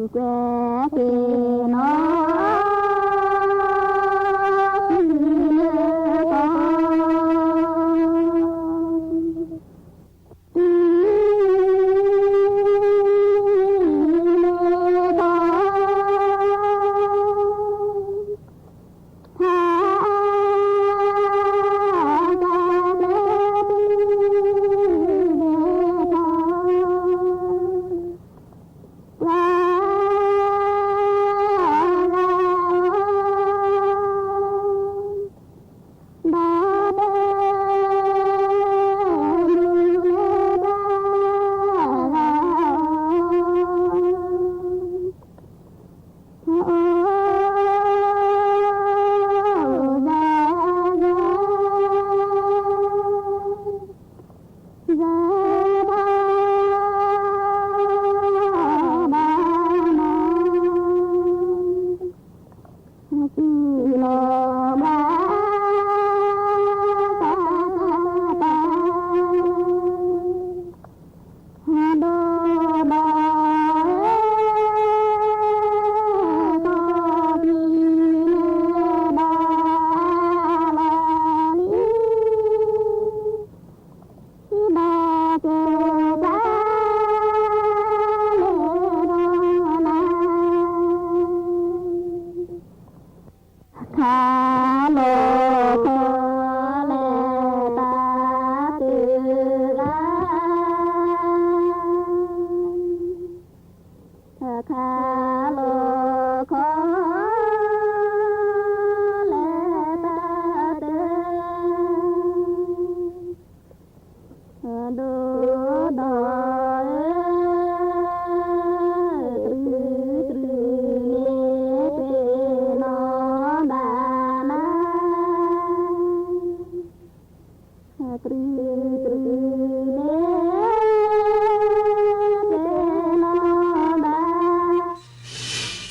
ကွဲးက့ၤနီၢ် သုလၢကီၢ် သုလၢကီၢ် ဖး ခးလီၤခီလဲၤတၢ်တဂၤ, ခးလီၤခီလဲၤတၢ်တဂၤ ဒိၣ်ဒီးဧၢ, တြူၢ်တြူၢ်န့ၣ်ပှဲၤနီၢ်ဘၣ်နၤ, တြူၢ်တြူၢ်န့ၣ် ပှဲၤနီၢ်ဘၣ်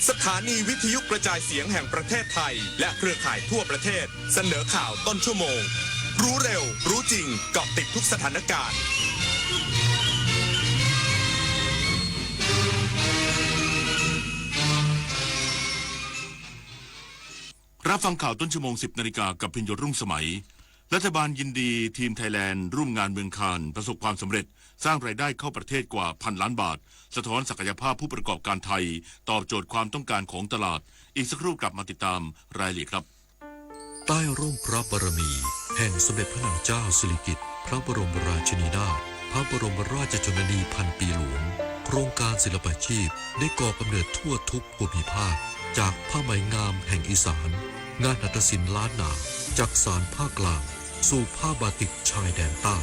สถานีวิทยุกระจายเสียงแห่งประเทศไทยและเครือข่ายทั่วประเทศเสนอข่าวต้นชั่วโมง รู้เร็ว รู้จริง เกาะติดทุกสถานการณ์ รับฟังข่าวต้นชั่วโมง สิบนาฬิกา กับพิญโยรุ่งสมัย รัฐบาลยินดีทีมไทยแลนด์ร่วมงานเมืองคานประสบความสำเร็จ สร้างรายได้เข้าประเทศกว่าพันล้านบาท สะท้อนศักยภาพผู้ประกอบการไทย ตอบโจทย์ความต้องการของตลาด อีกสักครู่กลับมาติดตามรายละเอียดครับ ใต้ร่มพระบารมีแห่งสมเด็จพระนางเจ้าสิริกิติ์ พระบรมราชินีนาถ พระบรมราชชนนีพันปีหลวง โครงการศิลปาชีพได้ก่อกำเนิดทั่วทุกภูมิภาค จากผ้าไหมงามแห่งอีสาน งานหัตถศิลป์ล้านนา จักสานภาคกลาง สู่ผ้าบาติกชายแดนใต้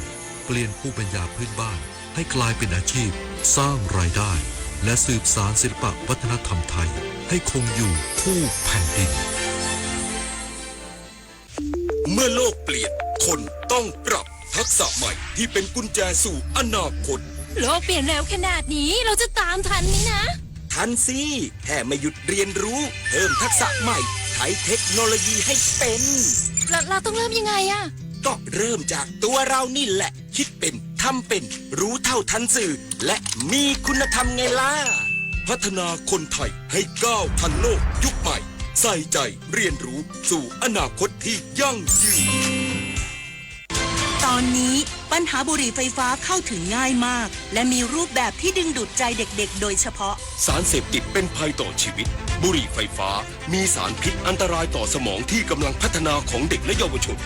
เปลี่ยนภูมิปัญญาพื้นบ้านให้กลายเป็นอาชีพ สร้างรายได้ และสืบสานศิลปะวัฒนธรรมไทย ให้คงอยู่คู่แผ่นดิน เมื่อโลกเปลี่ยน คนต้องปรับ ทักษะใหม่ที่เป็นกุญแจสู่อนาคต โลกเปลี่ยนเร็วขนาดนี้ เราจะตามทันไหมนะ ทันสิ แค่ไม่หยุดเรียนรู้ เพิ่มทักษะใหม่ ใช้เทคโนโลยีให้เป็น เรา เราต้องเริ่มยังไงอะ ก็เริ่มจากตัวเรานี่แหละ คิดเป็น ทำเป็น รู้เท่าทันสื่อ และมีคุณธรรมไงล่ะ พัฒนาคนไทยให้ก้าวทันโลกยุคใหม่ ใส่ใจเรียนรู้สู่อนาคตที่ยั่งยืน ปัญหาบุหรี่ไฟฟ้าเข้าถึงง่ายมาก และมีรูปแบบที่ดึงดูดใจเด็กๆ โดยเฉพาะ สารเสพติดเป็นภัยต่อชีวิต บุหรี่ไฟฟ้า มีสารพิษอันตรายต่อสมองที่กำลังพัฒนาของเด็กและเยาวชน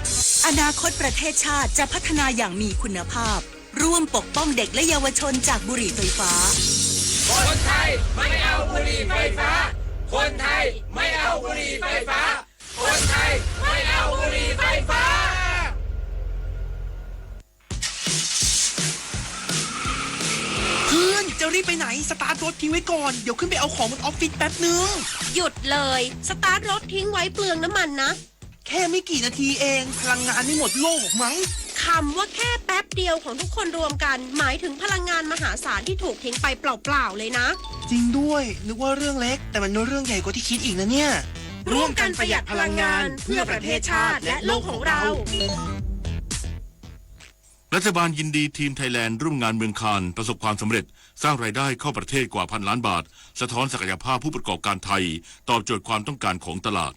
อนาคตประเทศชาติจะพัฒนาอย่างมีคุณภาพ ร่วมปกป้องเด็กและเยาวชนจากบุหรี่ไฟฟ้า คนไทยไม่เอาบุหรี่ไฟฟ้า คนไทยไม่เอาบุหรี่ไฟฟ้า คนไทยไม่เอาบุหรี่ไฟฟ้า เพื่อน จะรีบไปไหน สตาร์ทรถทิ้งไว้ก่อน เดี๋ยวขึ้นไปเอาของบนออฟฟิศแป๊บนึง หยุดเลย สตาร์ทรถทิ้งไว้เปลืองน้ำมันนะ แค่ไม่กี่นาทีเอง พลังงานไม่หมดโลกหรอกมั้ง คำว่าแค่แป๊บเดียวของทุกคนรวมกัน หมายถึงพลังงานมหาศาลที่ถูกทิ้งไปเปล่าๆเลยนะ จริงด้วย นึกว่าเรื่องเล็ก แต่มันเรื่องใหญ่กว่าที่คิดอีกนะเนี่ย ร่วมกันประหยัดพลังงาน เพื่อประเทศชาติและโลกของเรา รัฐบาลยินดีทีมไทยแลนด์ร่วมงานเมืองคานประสบความสำเร็จ สร้างรายได้เข้าประเทศกว่าพันล้านบาท สะท้อนศักยภาพผู้ประกอบการไทย ตอบโจทย์ความต้องการของตลาด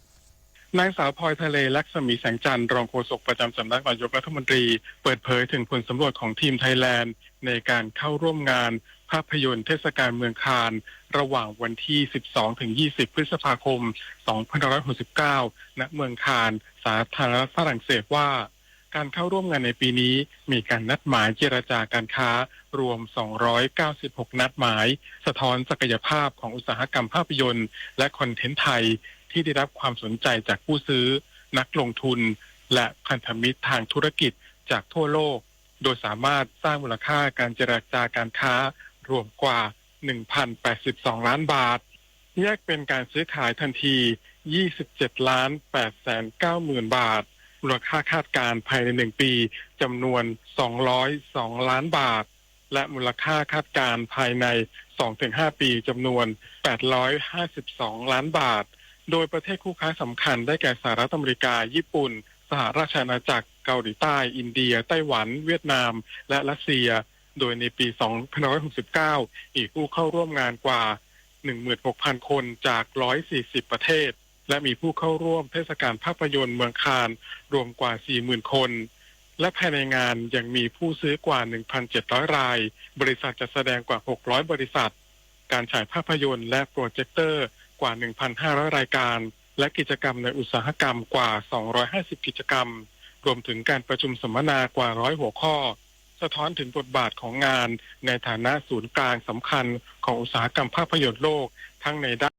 นางสาวพลอยทะเล ลักษมีแสงจันทร์ รองโฆษกประจำสำนักนายกรัฐมนตรี เปิดเผยถึงผลสำรวจของทีมไทยแลนด์ ในการเข้าร่วมงานภาพยนตร์เทศกาลเมืองคาน ระหว่างวันที่ สิบสองถึงยี่สิบ พฤษภาคม สองพันห้าร้อยหกสิบเก้า ณ เมืองคาน สาธารณรัฐฝรั่งเศสว่า การเข้าร่วมงานในปีนี้มีการนัดหมายเจรจาการค้ารวม สองร้อยเก้าสิบหก นัดหมาย สะท้อนศักยภาพของอุตสาหกรรมภาพยนตร์ และคอนเทนต์ไทย ที่ได้รับความสนใจจากผู้ซื้อ นักลงทุน และพันธมิตรทางธุรกิจจากทั่วโลก โดยสามารถสร้างมูลค่าการเจรจาการค้ารวมกว่า หนึ่งพันแปดสิบสอง ล้านบาท แยกเป็นการซื้อขายทันที ยี่สิบเจ็ดล้านแปดแสนเก้าหมื่น บาท มูลค่าคาดการณ์ภายใน หนึ่ง ปี จำนวน สองร้อยสอง ล้านบาท และมูลค่าคาดการณ์ภายใน สองถึงห้า ปี จำนวน แปดร้อยห้าสิบสอง ล้านบาท โดยประเทศคู่ค้าสำคัญได้แก่สหรัฐอเมริกา ญี่ปุ่น สหราชอาณาจักร เกาหลีใต้ อินเดีย ไต้หวัน เวียดนาม และรัสเซีย โดยในปี สองพันห้าร้อยหกสิบเก้า มีผู้เข้าร่วมงานกว่า หนึ่งหมื่นหกพัน คนจาก ร้อยสี่สิบ ประเทศ และมีผู้เข้าร่วมเทศกาลภาพยนตร์เมืองคานรวมกว่า สี่หมื่น คน และภายในงานยังมีผู้ซื้อกว่า หนึ่งพันเจ็ดร้อย ราย บริษัทจัดแสดงกว่า หกร้อย บริษัท การฉายภาพยนตร์และโปรเจคเตอร์กว่า หนึ่งพันห้าร้อย รายการ และกิจกรรมในอุตสาหกรรมกว่า สองร้อยห้าสิบ กิจกรรม รวมถึงการประชุมสัมมนากว่า ร้อย หัวข้อ สะท้อนถึงบทบาทของงานในฐานะศูนย์กลางสำคัญของอุตสาหกรรมภาพยนตร์โลก ทั้งในด้าน